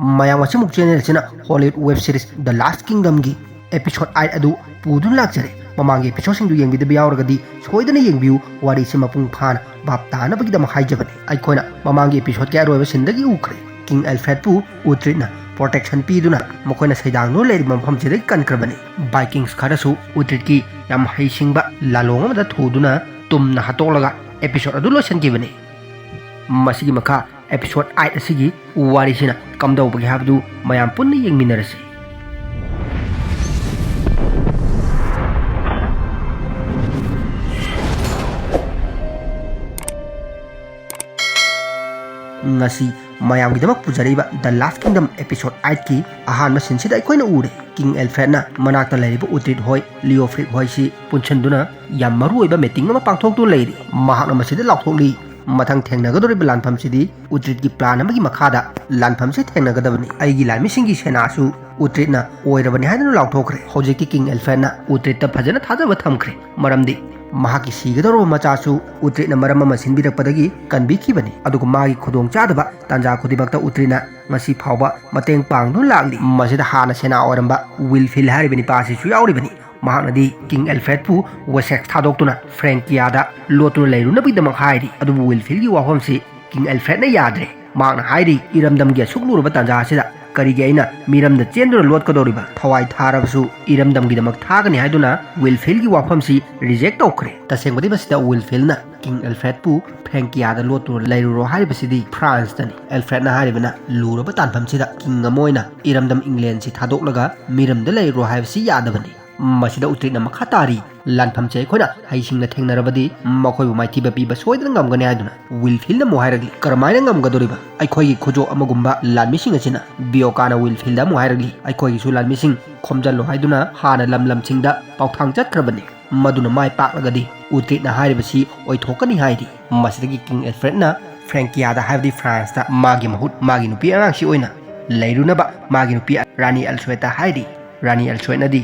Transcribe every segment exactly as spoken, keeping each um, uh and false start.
ꯃꯌꯥꯝ, ꯉꯁꯤꯃꯨꯛ ꯆꯦꯅꯦꯜ ꯑꯁꯤꯅ Hollywood web series The Last Kingdomꯒꯤ episode eight ꯑꯗꯨ ꯄꯨꯗꯨꯅ ꯂꯥꯛꯆꯔꯦ꯫ ꯃꯃꯥꯡꯒꯤ episodeꯁꯤꯡꯗꯨ ꯌꯦꯡꯕꯤꯗꯕ ꯌꯥꯎꯔꯒꯗꯤ ꯁꯣꯏꯗꯅ ꯌꯦꯡꯕꯤꯌꯨ, ꯋꯥꯔꯤꯁꯤ ꯃꯄꯨꯡ ꯐꯥꯅ ꯚꯥꯞ ꯇꯥꯅꯕꯒꯤꯗꯃꯛ ꯍꯥꯏꯖꯕꯅꯤ꯫ ꯑꯩꯈꯣꯏꯅ ꯃꯃꯥꯡꯒꯤ episodeꯀꯤ ꯑꯔꯣꯏꯕ sceneꯗꯒꯤ ꯎꯈ꯭ꯔꯦ꯫ King Alfredꯄꯨ Uhtredꯅ protection ꯄꯤꯗꯨꯅ ꯃꯈꯣꯏꯅ ꯁꯩꯗꯥꯡꯗꯨꯅ ꯂꯩꯔꯤꯕ ꯃꯐꯝꯁꯤꯗꯒꯤ ꯀꯟꯈ꯭ꯔꯕꯅꯤ꯫ Vikings ꯈꯔꯁꯨ Uhtredꯀꯤ ꯌꯥꯝ ꯍꯩꯁꯤꯡꯕ ꯂꯥꯂꯣꯡ ꯑꯃꯗ ꯊꯨꯗꯨꯅ ꯇꯨꯝꯅ ꯍꯥꯠꯇꯣꯛꯂꯒ episode ꯑꯗꯨ ꯂꯣꯏꯁꯤꯟꯈꯤꯕꯅꯤ꯫ ꯃꯁꯤꯒꯤ ꯃꯈꯥ episode eight ꯑꯁꯤꯒꯤ ꯋꯥꯔꯤꯁꯤꯅ ꯀꯝꯗꯧꯕꯒꯦ ꯍꯥꯏꯕꯗꯨ ꯃꯌꯥꯝ ꯄꯨꯟꯅ ꯌꯦꯡꯃꯤꯟꯅꯔꯁꯤ꯫ ꯉꯁꯤ ꯃꯌꯥꯝꯒꯤꯗꯃꯛ ꯄꯨꯖꯔꯛꯏꯕ The Last Kingdom episode eightꯀꯤ ꯑꯍꯥꯟꯕ sceneꯁꯤꯗ ꯑꯩꯈꯣꯏꯅ ꯎꯔꯦ꯫ King Alfredꯅ ꯃꯅꯥꯛꯇ ꯂꯩꯔꯤꯕ Uhtred ꯍꯣꯏ, Leofric ꯍꯣꯏꯁꯤ ꯄꯨꯟꯁꯤꯟꯗꯨꯅ ꯌꯥꯝ ꯃꯔꯨꯑꯣꯏꯕ meeting ꯑꯃ ꯄꯥꯡꯊꯣꯛꯇꯨꯅ ꯂꯩꯔꯤ꯫ ꯃꯍꯥꯛꯅ ꯃꯁꯤꯗ ꯂꯥꯎꯊꯣꯛꯂꯤ, ꯃꯊꯪ ꯊꯦꯡꯅꯒꯗꯧꯔꯤꯕ ꯂꯥꯟꯐꯝꯁꯤꯗꯤ Uhtredꯀꯤ plan ꯑꯃꯒꯤ ꯃꯈꯥꯗ ꯂꯥꯟꯐꯝꯁꯦ ꯊꯦꯡꯅꯒꯗꯕꯅꯤ꯫ ꯑꯩꯒꯤ ꯂꯥꯟꯃꯤꯁꯤꯡꯒꯤ ꯁꯦꯅꯥꯁꯨ Uhtredꯅ ꯑꯣꯏꯔꯕꯅꯤ ꯍꯥꯏꯗꯨꯅ ꯂꯥꯎꯊꯣꯛꯈ꯭ꯔꯦ꯫ ꯍꯧꯖꯤꯛꯇꯤ King Alfredꯅ Uhtredꯇ ꯐꯖꯅ ꯊꯥꯖꯕ ꯊꯝꯈ꯭ꯔꯦ, ꯃꯔꯝꯗꯤ ꯃꯍꯥꯛꯀꯤ ꯁꯤꯒꯗꯧꯔꯕ ꯃꯆꯥꯁꯨ Uhtredꯅ ꯃꯔꯝ ꯑꯃ ꯁꯤꯟꯕꯤꯔꯛꯄꯗꯒꯤ ꯀꯟꯕꯤꯈꯤꯕꯅꯤ꯫ ꯑꯗꯨꯒ ꯃꯥꯒꯤ ꯈꯨꯗꯣꯡꯆꯥꯗꯕ ꯇꯥꯟꯖꯥ ꯈꯨꯗꯤꯡꯃꯛꯇ Uhtredꯅ ꯉꯁꯤ ꯐꯥꯎꯕ ꯃꯇꯦꯡ ꯄꯥꯡꯗꯨꯅ ꯂꯥꯛꯂꯤ꯫ ꯃꯁꯤꯗ ꯍꯥꯟꯅ ꯁꯦꯅꯥ ꯑꯣꯏꯔꯝꯕ Wilfil ꯍꯥꯏꯔꯤꯕ ꯅꯤꯄꯥ ꯑꯁꯤꯁꯨ ꯌꯥꯎꯔꯤꯕꯅꯤ꯫ ꯃꯍꯥꯛꯅꯗꯤ King Alfredꯄꯨ Wessex ꯊꯥꯗꯣꯛꯇꯨꯅ Frankiaꯗ ꯂꯣꯠꯇꯨꯅ ꯂꯩꯔꯨꯅꯕꯒꯤꯗꯃꯛ ꯍꯥꯏꯔꯤ꯫ ꯑꯗꯨꯕꯨ Wilfilꯒꯤ ꯋꯥꯐꯝꯁꯤ King Alfredꯅ ꯌꯥꯗ꯭ꯔꯦ꯫ ꯃꯍꯥꯛꯅ ꯍꯥꯏꯔꯤ, ꯏꯔꯝꯗꯝꯒꯤ ꯑꯁꯨꯛ ꯂꯨꯔꯕ ꯇꯥꯟꯖꯥ ꯑꯁꯤꯗ ꯀꯔꯤꯒꯤ ꯑꯩꯅ ꯃꯤꯔꯝꯗ ꯆꯦꯟꯗꯨꯅ ꯂꯣꯠꯀꯗꯧꯔꯤꯕ? ꯊꯋꯥꯏ ꯊꯥꯔꯕꯁꯨ ꯏꯔꯝꯗꯝꯒꯤꯗꯃꯛ ꯊꯥꯒꯅꯤ ꯍꯥꯏꯗꯨꯅ Wilfilꯒꯤ ꯋꯥꯐꯝꯁꯤ reject ꯇꯧꯈ꯭ꯔꯦ꯫ ꯇꯁꯦꯡꯕꯗꯤ ꯃꯁꯤꯗ Wilfilꯅ King Alfredꯄꯨ Frankiaꯗ ꯂꯣꯠꯇꯨꯅ ꯂꯩꯔꯨꯔꯣ ꯍꯥꯏꯔꯤꯕꯁꯤꯗꯤ Franceꯇꯅꯤ꯫ Alfredꯅ ꯍꯥꯏꯔꯤꯕꯅ ꯂꯨꯔꯕ ꯇꯥꯟꯐꯝꯁꯤꯗ king ꯑꯃ ꯑꯣꯏꯅ ꯏꯔꯝꯗꯝ Englandꯁꯤ ꯊꯥꯗꯣꯛꯂꯒ ꯃꯤꯔꯝꯗ ꯂꯩꯔꯨꯔꯣ ꯍꯥꯏꯕꯁꯤ ꯌꯥꯗꯕꯅꯤ꯫ ꯃꯁꯤꯗ Uhtredꯅ ꯃꯈꯥ ꯇꯥꯔꯤ, ꯂꯥꯟꯐꯝꯁꯦ ꯑꯩꯈꯣꯏꯅ ꯍꯩꯁꯤꯡꯅ ꯊꯦꯡꯅꯔꯕꯗꯤ ꯃꯈꯣꯏꯕꯨ ꯃꯥꯏꯊꯤꯕ ꯄꯤꯕ ꯁꯣꯏꯗꯅ ꯉꯝꯒꯅꯤ ꯍꯥꯏꯗꯨꯅ꯫ Wilfilꯅ ꯑꯃꯨꯛ ꯍꯥꯏꯔꯛꯂꯤ, ꯀꯔꯝꯍꯥꯏꯅ ꯉꯝꯒꯗꯧꯔꯤꯕ? ꯑꯩꯈꯣꯏꯒꯤ ꯈꯨꯖꯣꯞ ꯑꯃꯒꯨꯝꯕ ꯂꯥꯟꯃꯤꯁꯤꯡ ꯑꯁꯤꯅ꯫ Beoccaꯅ Wilfilꯗ ꯑꯃꯨꯛ ꯍꯥꯏꯔꯛꯂꯤ, ꯑꯩꯈꯣꯏꯒꯤꯁꯨ ꯂꯥꯟꯃꯤꯁꯤꯡ ꯈꯣꯝꯖꯤꯜꯂꯨ ꯍꯥꯏꯗꯨꯅ ꯍꯥꯟꯅ ꯂꯝ ꯂꯝꯁꯤꯡꯗ ꯄꯥꯎꯊꯥꯡ ꯆꯠꯈ꯭ꯔꯕꯅꯤ꯫ ꯃꯗꯨꯅ ꯃꯥꯏ ꯄꯥꯛꯂꯒꯗꯤ Uhtredꯅ ꯍꯥꯏꯔꯤꯕꯁꯤ ꯑꯣꯏꯊꯣꯛꯀꯅꯤ ꯍꯥꯏꯔꯤ꯫ ꯃꯁꯤꯗꯒꯤ King Alfredꯅ Frankiaꯗ, ꯍꯥꯏꯕꯗꯤ Franceꯇ ꯃꯥꯒꯤ ꯃꯍꯨꯠ ꯃꯥꯒꯤ ꯅꯨꯄꯤ ꯑꯉꯥꯡꯁꯤ ꯑꯣꯏꯅ ꯂꯩꯔꯨꯅꯕ ꯃꯥꯒꯤ ꯅꯨꯄꯤ ꯔꯥꯅꯤ Aelsuedꯇ ꯍꯥꯏꯔꯤ꯫ ꯔꯥꯅꯤ Aelsuedꯅꯗꯤ,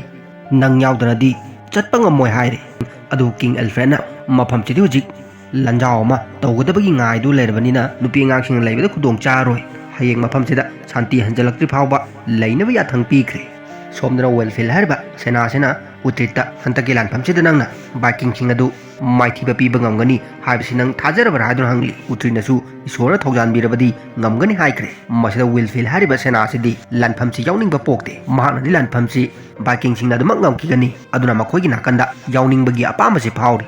"ꯅꯪ ꯌꯥꯎꯗꯅꯗꯤ ꯆꯠꯄ ꯉꯝꯃꯣꯏ" ꯍꯥꯏꯔꯤ꯫ ꯑꯗꯨꯕꯨ King Alfredꯅ ꯃꯐꯝꯁꯤꯗꯤ ꯍꯧꯖꯤꯛ ꯂꯥꯟꯖꯥꯎ ꯑꯃ ꯇꯧꯒꯗꯕꯒꯤ ꯉꯥꯏꯗꯨ ꯂꯩꯔꯕꯅꯤꯅ ꯅꯨꯄꯤ ꯑꯉꯥꯡꯁꯤꯡꯅ ꯂꯩꯕꯗ ꯈꯨꯗꯣꯡ ꯆꯥꯔꯔꯣꯏ꯫ ꯍꯌꯦꯡ ꯃꯐꯝꯁꯤꯗ ꯁꯥꯟꯇꯤ ꯍꯟꯖꯤꯜꯂꯛꯇ꯭ꯔꯤ ꯐꯥꯎꯕ ꯂꯩꯅꯕ ꯌꯥꯊꯪ ꯄꯤꯈ꯭ꯔꯦ꯫ ꯁꯣꯝꯗꯅ ꯋꯤꯜꯐꯤꯜ ꯍꯥꯏꯔꯤꯕ ꯁꯦꯅꯥꯁꯤꯅ ꯎꯇ꯭ꯔꯤꯠꯇ ꯍꯟꯗꯛꯀꯤ ꯂꯥꯟꯐꯝꯁꯤꯗ ꯅꯪꯅ ꯕꯥꯏꯀꯤꯡꯁꯤꯡ ꯑꯗꯨ ꯃꯥꯏꯊꯤꯕ ꯄꯤꯕ ꯉꯝꯒꯅꯤ ꯍꯥꯏꯕꯁꯤ ꯅꯪ ꯊꯥꯖꯔꯕ꯭ꯔꯥ ꯍꯥꯏꯗꯨꯅ ꯍꯪꯂꯤ꯫ ꯎꯇ꯭ꯔꯤꯠꯅꯁꯨ ꯏꯁꯣꯔꯅ ꯊꯧꯖꯥꯟꯕꯤꯔꯕꯗꯤ ꯉꯝꯒꯅꯤ ꯍꯥꯏꯈ꯭ꯔꯦ꯫ ꯃꯁꯤꯗ ꯋꯤꯜꯐꯤꯜ ꯍꯥꯏꯔꯤꯕ ꯁꯦꯅꯥꯁꯤꯗꯤ ꯂꯥꯟꯐꯝꯁꯤ ꯌꯥꯎꯅꯤꯡꯕ ꯄꯣꯛꯇꯦ꯫ ꯃꯍꯥꯛꯅꯗꯤ ꯂꯥꯟꯐꯝꯁꯤ ꯕꯥꯏꯀꯤꯡꯁꯤꯡꯅ ꯑꯗꯨꯃꯛ ꯉꯝꯈꯤꯒꯅꯤ꯫ ꯑꯗꯨꯅ ꯃꯈꯣꯏꯒꯤ ꯅꯥꯀꯟꯗ ꯌꯥꯎꯅꯤꯡꯕꯒꯤ ꯑꯄꯥꯝꯕꯁꯤ ꯐꯥꯎꯔꯤ꯫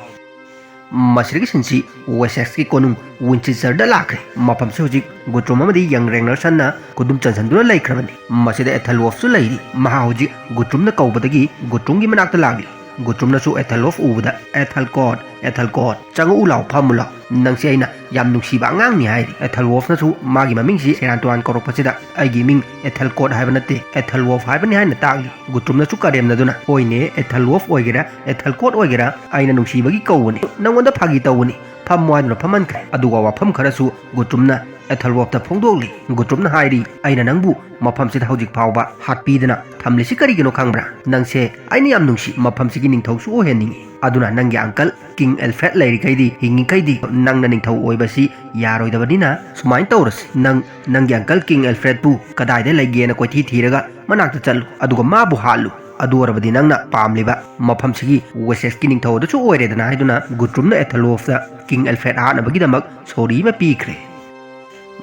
ꯃꯁꯤꯗꯒꯤ ꯁꯤꯟꯁꯤ ꯋꯦꯁꯦꯛꯁꯀꯤ ꯀꯣꯅꯨꯡ ꯋꯤꯟꯆꯦꯁꯇꯔꯗ ꯂꯥꯛꯈ꯭ꯔꯦ꯫ ꯃꯐꯝꯁꯤ ꯍꯧꯖꯤꯛ ꯒꯨꯇ꯭ꯔꯨꯝ ꯑꯃꯗꯤ ꯌꯪ ꯔꯦꯡꯅꯔꯁꯟꯅ ꯈꯨꯗꯨꯝ ꯆꯟꯁꯤꯟꯗꯨꯅ ꯂꯩꯈ꯭ꯔꯕꯅꯤ꯫ ꯃꯁꯤꯗ ꯑꯦꯊꯜꯋꯣꯐꯁꯨ ꯂꯩꯔꯤ꯫ ꯃꯍꯥꯛ ꯍꯧꯖꯤꯛ ꯒꯨꯇ꯭ꯔꯨꯝꯅ ꯀꯧꯕꯗꯒꯤ ꯒꯨꯇ꯭ꯔꯨꯝꯒꯤ ꯃꯅꯥꯛꯇ ꯂꯥꯛꯂꯤ꯫ ꯒꯨꯇ꯭ꯔꯨꯝꯅꯁꯨ ꯑꯦꯊꯜꯋꯣꯐ ꯎꯕꯗ, "ꯑꯦꯊꯜꯀꯣꯠ, ꯑꯦꯊꯜꯀꯣꯠ, ꯆꯪꯉꯛꯎ ꯂꯥꯎ, ꯐꯝꯃꯨ ꯂꯥꯎ꯫ ꯅꯪꯁꯦ ꯑꯩꯅ ꯌꯥꯝ ꯅꯨꯡꯁꯤꯕ ꯑꯉꯥꯡꯅꯤ" ꯍꯥꯏꯔꯤ꯫ ꯑꯦꯊꯜꯋꯣꯐꯅꯁꯨ ꯃꯥꯒꯤ ꯃꯃꯤꯡꯁꯤ ꯁꯦꯔꯥꯟ ꯇꯨꯔꯥꯟ ꯀꯧꯔꯛꯄꯁꯤꯗ, "ꯑꯩꯒꯤ ꯃꯤꯡ ꯑꯦꯊꯜꯀꯣꯠ ꯍꯥꯏꯕ ꯅꯠꯇꯦ, ꯑꯦꯊꯜꯋꯣꯐ ꯍꯥꯏꯕꯅꯤ" ꯍꯥꯏꯅ ꯇꯥꯛꯂꯤ꯫ ꯒꯨꯇ꯭ꯔꯨꯝꯅꯁꯨ ꯀꯔꯦꯝꯅꯗꯨꯅ, "ꯍꯣꯏꯅꯦ, ꯑꯦꯊꯜꯋꯣꯐ ꯑꯣꯏꯒꯦꯔꯥ, ꯑꯦꯊꯜꯀꯣꯠ ꯑꯣꯏꯒꯦꯔꯥ, ꯑꯩꯅ ꯅꯨꯡꯁꯤꯕꯒꯤ ꯀꯧꯕꯅꯤ꯫ ꯅꯪꯉꯣꯟꯗ ꯐꯥꯒꯤ ꯇꯧꯕꯅꯤ꯫ ꯐꯝꯃꯣ" ꯍꯥꯏꯗꯨꯅ ꯐꯝꯍꯟꯈ꯭ꯔꯦ꯫ ꯑꯗꯨꯒ ꯋꯥꯐꯝ ꯈꯔꯁꯨ ꯒꯨꯇ꯭ꯔꯨꯝꯅ ꯑꯦꯊꯜꯋꯣꯐꯇ ꯐꯣꯡꯗꯣꯛꯂꯤ꯫ ꯒꯨꯇ꯭ꯔꯨꯝꯅ ꯍꯥꯏꯔꯤ, "ꯑꯩꯅ ꯅꯪꯕꯨ ꯃꯐꯝꯁꯤꯗ ꯍꯧꯖꯤꯛ ꯐꯥꯎꯕ ꯍꯥꯠꯄꯤꯗꯅ ꯊꯝꯂꯤꯁꯤ ꯀꯔꯤꯒꯤꯅꯣ ꯈꯪꯕ꯭ꯔꯥ? ꯅꯪꯁꯦ ꯑꯩꯅ ꯌꯥꯝ ꯅꯨꯡꯁꯤ, ꯃꯐꯝꯁꯤꯒꯤ ꯅꯤꯡꯊꯧꯁꯨ ꯑꯣꯏꯍꯟꯅꯤꯡꯉꯤ꯫ ꯑꯗꯨꯅ ꯅꯪꯒꯤ ꯑꯪꯀꯜ ꯀꯤꯡ ꯑꯦꯜꯐ꯭ꯔꯦꯗ ꯂꯩꯔꯤꯈꯩꯗꯤ, ꯍꯤꯡꯉꯤꯈꯩꯗꯤ ꯅꯪꯅ ꯅꯤꯡꯊꯧ ꯑꯣꯏꯕꯁꯤ ꯌꯥꯔꯣꯏꯗꯕꯅꯤꯅ ꯁꯨꯃꯥꯏꯅ ꯇꯧꯔꯁꯤ꯫ ꯅꯪ ꯅꯪꯒꯤ ꯑꯪꯀꯜ ꯀꯤꯡ ꯑꯦꯜꯐ꯭ꯔꯦꯗꯄꯨ ꯀꯗꯥꯏꯗ ꯂꯩꯒꯦꯅ ꯀꯣꯏꯊꯤ ꯊꯤꯔꯒ ꯃꯅꯥꯛꯇ ꯆꯠꯂꯨ, ꯑꯗꯨꯒ ꯃꯥꯕꯨ ꯍꯥꯠꯂꯨ꯫ ꯑꯗꯨ ꯑꯣꯏꯔꯕꯗꯤ ꯅꯪꯅ ꯄꯥꯝꯂꯤꯕ ꯃꯐꯝꯁꯤꯒꯤ ꯋꯦꯁꯦꯛꯁꯀꯤ ꯅꯤꯡꯊꯧ ꯑꯗꯨꯁꯨ ꯑꯣꯏꯔꯦꯗꯅ" ꯍꯥꯏꯗꯨꯅ ꯒꯨꯇ꯭ꯔꯨꯝꯅ ꯑꯦꯊꯜꯋꯣꯐꯇ ꯀꯤꯡ ꯑꯦꯜꯐ꯭ꯔꯦꯗ ꯍꯥꯠꯅꯕꯒꯤꯗꯃꯛ ꯁꯣꯔꯤ ꯑꯃ ꯄꯤꯈ꯭ꯔꯦ꯫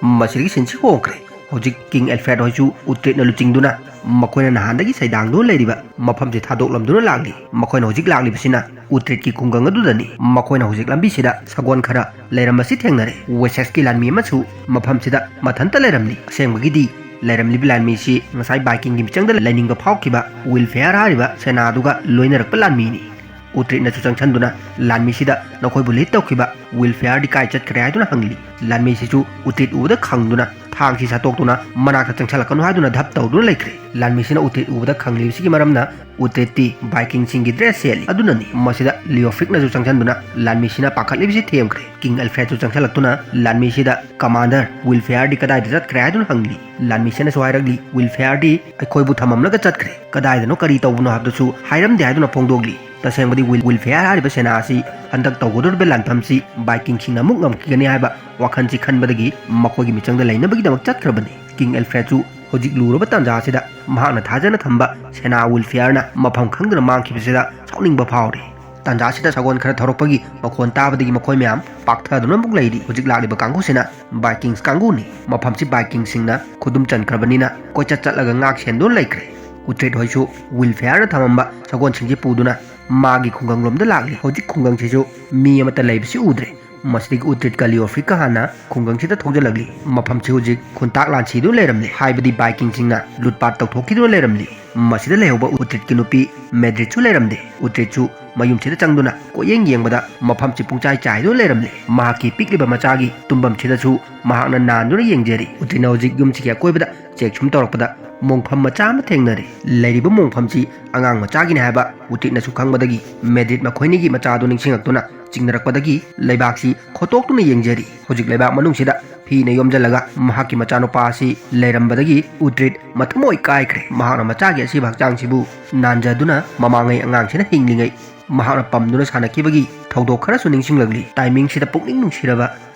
ꯃꯁꯤꯗꯒꯤ ꯁꯤꯟꯁꯤ ꯍꯣꯡꯈ꯭ꯔꯦ꯫ ꯍꯧꯖꯤꯛ ꯀꯤꯡ ꯑꯦꯜꯐ꯭ꯔꯦꯗ ꯍꯣꯏꯁꯨ ꯎꯇ꯭ꯔꯤꯠꯅ ꯂꯨꯆꯤꯡꯗꯨꯅ ꯃꯈꯣꯏꯅ ꯅꯍꯥꯟꯗꯒꯤ ꯁꯩꯗꯥꯡꯗꯨꯅ ꯂꯩꯔꯤꯕ ꯃꯐꯝꯁꯤ ꯊꯥꯗꯣꯛꯂꯝꯗꯨꯅ ꯂꯥꯛꯂꯤ꯫ ꯃꯈꯣꯏꯅ ꯍꯧꯖꯤꯛ ꯂꯥꯛꯂꯤꯕꯁꯤꯅ ꯎꯇ꯭ꯔꯤꯠꯀꯤ ꯈꯨꯡꯒꯪ ꯑꯗꯨꯗꯅꯤ꯫ ꯃꯈꯣꯏꯅ ꯍꯧꯖꯤꯛ ꯂꯝꯕꯤꯁꯤꯗ ꯁꯒꯣꯜ ꯈꯔ ꯂꯩꯔꯝꯕꯁꯤ ꯊꯦꯡꯅꯔꯦ꯫ ꯋꯦꯁꯦꯛꯁꯀꯤ ꯂꯥꯟꯃꯤ ꯑꯃꯁꯨ ꯃꯐꯝꯁꯤꯗ ꯃꯊꯟꯇ ꯂꯩꯔꯝꯂꯤ꯫ ꯑꯁꯦꯡꯕꯒꯤꯗꯤ ꯂꯩꯔꯝꯂꯤꯕ ꯂꯥꯟꯃꯤꯁꯤ ꯉꯁꯥꯏ ꯕꯥꯏꯀꯤꯡꯒꯤ ꯃꯤꯆꯪꯗ ꯂꯩꯅꯤꯡꯕ ꯐꯥꯎꯈꯤꯕ ꯋꯤꯜꯐꯦꯌꯔ ꯍꯥꯏꯔꯤꯕ ꯁꯦꯅꯥꯗꯨꯒ ꯂꯣꯏꯅꯔꯛꯄ ꯂꯥꯟꯃꯤꯅꯤ꯫ ꯎꯇ꯭ꯔꯤꯠꯅꯁꯨ ꯆꯪꯁꯤꯟꯗꯨꯅ ꯂꯥꯟꯃꯤꯁꯤꯗ "ꯅꯈꯣꯏꯕꯨ ꯂꯤꯠ ꯇꯧꯈꯤꯕ ꯋꯤꯜꯐꯦꯌꯔꯗꯤ ꯀꯥꯏ ꯆꯠꯈ꯭ꯔꯦ?" ꯍꯥꯏꯗꯨꯅ ꯍꯪꯂꯤ꯫ ꯂꯥꯟꯃꯤꯁꯤꯁꯨ ꯎꯇ꯭ꯔꯤꯠ ꯎꯕꯗ ꯈꯪꯗꯨꯅ ꯊꯥꯡꯁꯤ ꯁꯠꯇꯣꯛꯇꯨꯅ ꯃꯅꯥꯛꯇ ꯆꯪꯁꯤꯜꯂꯛꯀꯅꯨ ꯍꯥꯏꯗꯨꯅ ꯙꯞ ꯇꯧꯗꯨꯅ ꯂꯩꯈ꯭ꯔꯦ꯫ ꯂꯥꯟꯃꯤꯁꯤꯅ ꯎꯇ꯭ꯔꯤꯠ ꯎꯕꯗ ꯈꯪꯂꯤꯕꯁꯤꯒꯤ ꯃꯔꯝꯅ ꯎꯇ꯭ꯔꯤꯠꯇꯤ ꯕꯥꯏꯀꯤꯡꯁꯤꯡꯒꯤ ꯗ꯭ꯔꯦꯁ ꯁꯦꯠꯂꯤ꯫ ꯑꯗꯨꯅꯅꯤ꯫ ꯃꯁꯤꯗ ꯂꯤꯑꯣꯐ꯭ꯔꯤꯛꯅꯁꯨ ꯆꯪꯁꯤꯟꯗꯨꯅ ꯂꯥꯟꯃꯤꯁꯤꯅ ꯄꯥꯈꯠꯂꯤꯕꯁꯤ ꯊꯦꯝꯈ꯭ꯔꯦ꯫ ꯀꯤꯡ ꯑꯦꯜꯐ꯭ꯔꯦꯗꯁꯨ ꯆꯪꯁꯤꯜꯂꯛꯇꯨꯅ ꯂꯥꯟꯃꯤꯁꯤꯗ, "ꯀꯃꯥꯟꯗꯔ, ꯋꯤꯜꯐꯦꯌꯔꯗꯤ ꯀꯗꯥꯏꯗ ꯆꯠꯈ꯭ꯔꯦ?" ꯍꯥꯏꯗꯨꯅ ꯍꯪꯂꯤ꯫ ꯂꯥꯟꯃꯤꯁꯤꯅꯁꯨ ꯍꯥꯏꯔꯛꯂꯤ, "ꯋꯤꯜꯐꯦꯌꯔꯗꯤ ꯑꯩꯈꯣꯏꯕꯨ ꯊꯝꯃꯝꯂꯒ ꯆꯠꯈ꯭ꯔꯦ꯫ ꯀꯗꯥꯏꯗꯅꯣ, ꯀꯔꯤ ꯇꯧꯕꯅꯣ ꯍꯥꯏꯕꯗꯨꯁꯨ ꯍꯥꯏꯔꯝꯗꯦ" ꯍꯥꯏꯗꯨꯅ ꯐꯣꯡꯗꯣꯛꯂꯤ꯫ ꯇꯁꯦꯡꯕꯗꯤ ꯋꯤꯜ ꯋꯤꯜꯐꯦꯌꯔ ꯍꯥꯏꯔꯤꯕ ꯁꯦꯅꯥ ꯑꯁꯤ ꯍꯟꯗꯛ ꯇꯧꯒꯗꯧꯔꯤꯕ ꯂꯥꯟꯐꯝꯁꯤ ꯕꯥꯏꯀꯤꯡꯁꯤꯡꯅ ꯑꯃꯨꯛ ꯉꯝꯈꯤꯒꯅꯤ ꯍꯥꯏꯕ ꯋꯥꯈꯜꯁꯤ ꯈꯟꯕꯗꯒꯤ ꯃꯈꯣꯏꯒꯤ ꯃꯤꯆꯪꯗ ꯂꯩꯅꯕꯒꯤꯗꯃꯛ ꯆꯠꯈ꯭ꯔꯕꯅꯤ꯫ ꯀꯤꯡ ꯑꯦꯜꯐ꯭ꯔꯦꯗꯁꯨ ꯍꯧꯖꯤꯛ ꯂꯨꯔꯕ ꯇꯥꯟꯖꯥ ꯑꯁꯤꯗ ꯃꯍꯥꯛꯅ ꯊꯥꯖꯅ ꯊꯝꯕ ꯁꯦꯅꯥ ꯋꯤꯜꯐꯦꯌꯔꯅ ꯃꯐꯝ ꯈꯪꯗꯅ ꯃꯥꯡꯈꯤꯕꯁꯤꯗ ꯁꯥꯎꯅꯤꯡꯕ ꯐꯥꯎꯔꯤ꯫ ꯇꯥꯟꯖꯥ ꯑꯁꯤꯗ ꯁꯒꯣꯜ ꯈꯔ ꯊꯧꯔꯛꯄꯒꯤ ꯃꯈꯣꯟ ꯇꯥꯕꯗꯒꯤ ꯃꯈꯣꯏ ꯃꯌꯥꯝ ꯄꯥꯛꯊꯗꯨꯅ ꯑꯃꯨꯛ ꯂꯩꯔꯤ꯫ ꯍꯧꯖꯤꯛ ꯂꯥꯛꯂꯤꯕ ꯀꯥꯡꯕꯨꯁꯤꯅ ꯕꯥꯏꯀꯤꯡꯁ ꯀꯥꯡꯕꯨꯅꯤ꯫ ꯃꯐꯝꯁꯤ ꯕꯥꯏꯀꯤꯡꯁꯤꯡꯅ ꯈꯨꯗꯨꯝ ꯆꯟꯈ꯭ꯔꯕꯅꯤꯅ ꯀꯣꯏꯆꯠ ꯆꯠꯂꯒ ꯉꯥꯛ ꯁꯦꯟꯗꯨꯅ ꯂꯩꯈ꯭ꯔꯦ꯫ ꯎꯇ꯭ꯔꯤꯠ ꯍꯣꯏꯁꯨ ꯋꯤꯜꯐꯦꯌꯔꯅ ꯊꯝꯃꯝꯕ ꯁꯒꯣꯜꯁꯤꯡꯁꯤ ꯄꯨꯗꯨꯅ ꯃꯥꯒꯤ ꯈꯨꯡꯒꯪꯂꯣꯝꯗ ꯂꯥꯛꯂꯤ꯫ ꯍꯧꯖꯤꯛ ꯈꯨꯡꯒꯪꯁꯤꯁꯨ ꯃꯤ ꯑꯃꯠꯇ ꯂꯩꯕꯁꯤ ꯎꯗ꯭ꯔꯦ꯫ ꯃꯁꯤꯗꯒꯤ ꯎꯇ꯭ꯔꯤꯠꯀ ꯂꯤꯑꯣꯐ꯭ꯔꯤꯛꯀ ꯍꯥꯟꯅ ꯈꯨꯡꯒꯪꯁꯤꯗ ꯊꯧꯖꯤꯜꯂꯛꯂꯤ꯫ ꯃꯐꯝꯁꯤ ꯍꯧꯖꯤꯛ ꯈꯨꯟꯇꯥꯛ ꯂꯥꯟꯁꯤꯗꯨꯅ ꯂꯩꯔꯝꯂꯦ꯫ ꯍꯥꯏꯕꯗꯤ ꯕꯥꯏꯀꯤꯡꯁꯤꯡꯅ ꯂꯨꯠꯄꯥꯠ ꯇꯧꯊꯣꯛꯈꯤꯗꯨꯅ ꯂꯩꯔꯝꯂꯤ꯫ ꯃꯁꯤꯗ ꯂꯩꯍꯧꯕ ꯎꯇ꯭ꯔꯤꯠꯀꯤ ꯅꯨꯄꯤ ꯃꯦꯗ꯭ꯔꯤꯠꯁꯨ ꯂꯩꯔꯝꯗꯦ꯫ ꯎꯇ꯭ꯔꯤꯠꯁꯨ ꯃꯌꯨꯝꯁꯤꯗ ꯆꯪꯗꯨꯅ ꯀꯣꯏꯌꯦꯡ ꯌꯦꯡꯕꯗ ꯃꯐꯝꯁꯤ ꯄꯨꯡꯆꯥꯏ ꯆꯥꯏꯗꯨꯅ ꯂꯩꯔꯝꯂꯦ꯫ ꯃꯍꯥꯛꯀꯤ ꯄꯤꯛꯂꯤꯕ ꯃꯆꯥꯒꯤ ꯇꯨꯝꯐꯝꯁꯤꯗꯁꯨ ꯃꯍꯥꯛꯅ ꯅꯥꯟꯗꯨꯅ ꯌꯦꯡꯖꯔꯤ꯫ ꯎꯇ꯭ꯔꯤꯠꯅ ꯍꯧꯖꯤꯛ ꯌꯨꯝꯁꯤꯒꯤ ꯑꯀꯣꯏꯕꯗ ꯆꯦꯛ ꯁꯨꯝ ꯇꯧꯔꯛꯄꯗ ꯃꯣꯡꯐꯝ ꯃꯆꯥ ꯑꯃ ꯊꯦꯡꯅꯔꯦ꯫ ꯂꯩꯔꯤꯕ ꯃꯣꯡꯐꯝꯁꯤ ꯑꯉꯥꯡ ꯃꯆꯥꯒꯤꯅꯤ ꯍꯥꯏꯕ ꯎꯇ꯭ꯔꯤꯠꯅꯁꯨ ꯈꯪꯕꯗꯒꯤ ꯃꯦꯗ꯭ꯔꯤꯠ ꯃꯈꯣꯏꯅꯤꯒꯤ ꯃꯆꯥꯗꯨ ꯅꯤꯡꯁꯤꯡꯂꯛꯇꯨꯅ ꯆꯤꯡꯅꯔꯛꯄꯗꯒꯤ ꯂꯩꯕꯥꯛꯁꯤ ꯈꯣꯠꯇꯣꯛꯇꯨꯅ ꯌꯦꯡꯖꯔꯤ꯫ ꯍꯧꯖꯤꯛ ꯂꯩꯕꯥꯛ ꯃꯅꯨꯡꯁꯤꯗ ꯐꯤꯅ ꯌꯣꯝꯖꯜꯂꯒ ꯃꯍꯥꯛꯀꯤ ꯃꯆꯥꯅꯨꯄꯥ ꯑꯁꯤ ꯂꯩꯔꯝꯕꯗꯒꯤ ꯎꯇ꯭ꯔꯤꯠ ꯃꯊꯃꯣꯏ ꯀꯥꯏꯈ꯭ꯔꯦ꯫ ꯃꯍꯥꯛꯅ ꯃꯆꯥꯒꯤ ꯑꯁꯤꯕ ꯍꯛꯆꯥꯡꯁꯤꯕꯨ ꯅꯥꯟꯖꯗꯨꯅ ꯃꯃꯥꯡꯉꯩ ꯑꯉꯥꯡꯁꯤꯅ ꯍꯤꯡꯂꯤꯉꯩ ꯃꯍꯥꯛꯅ ꯄꯝꯗꯨꯅ ꯁꯥꯟꯅꯈꯤꯕꯒꯤ ꯊꯧꯗꯣꯛ ꯈꯔꯁꯨ ꯅꯤꯡꯁꯤꯡꯂꯛꯂꯤ꯫ ꯇꯥꯏꯃꯤꯡꯁꯤꯗ ꯄꯨꯛꯅꯤꯡ ꯅꯨꯡꯁꯤꯔꯕ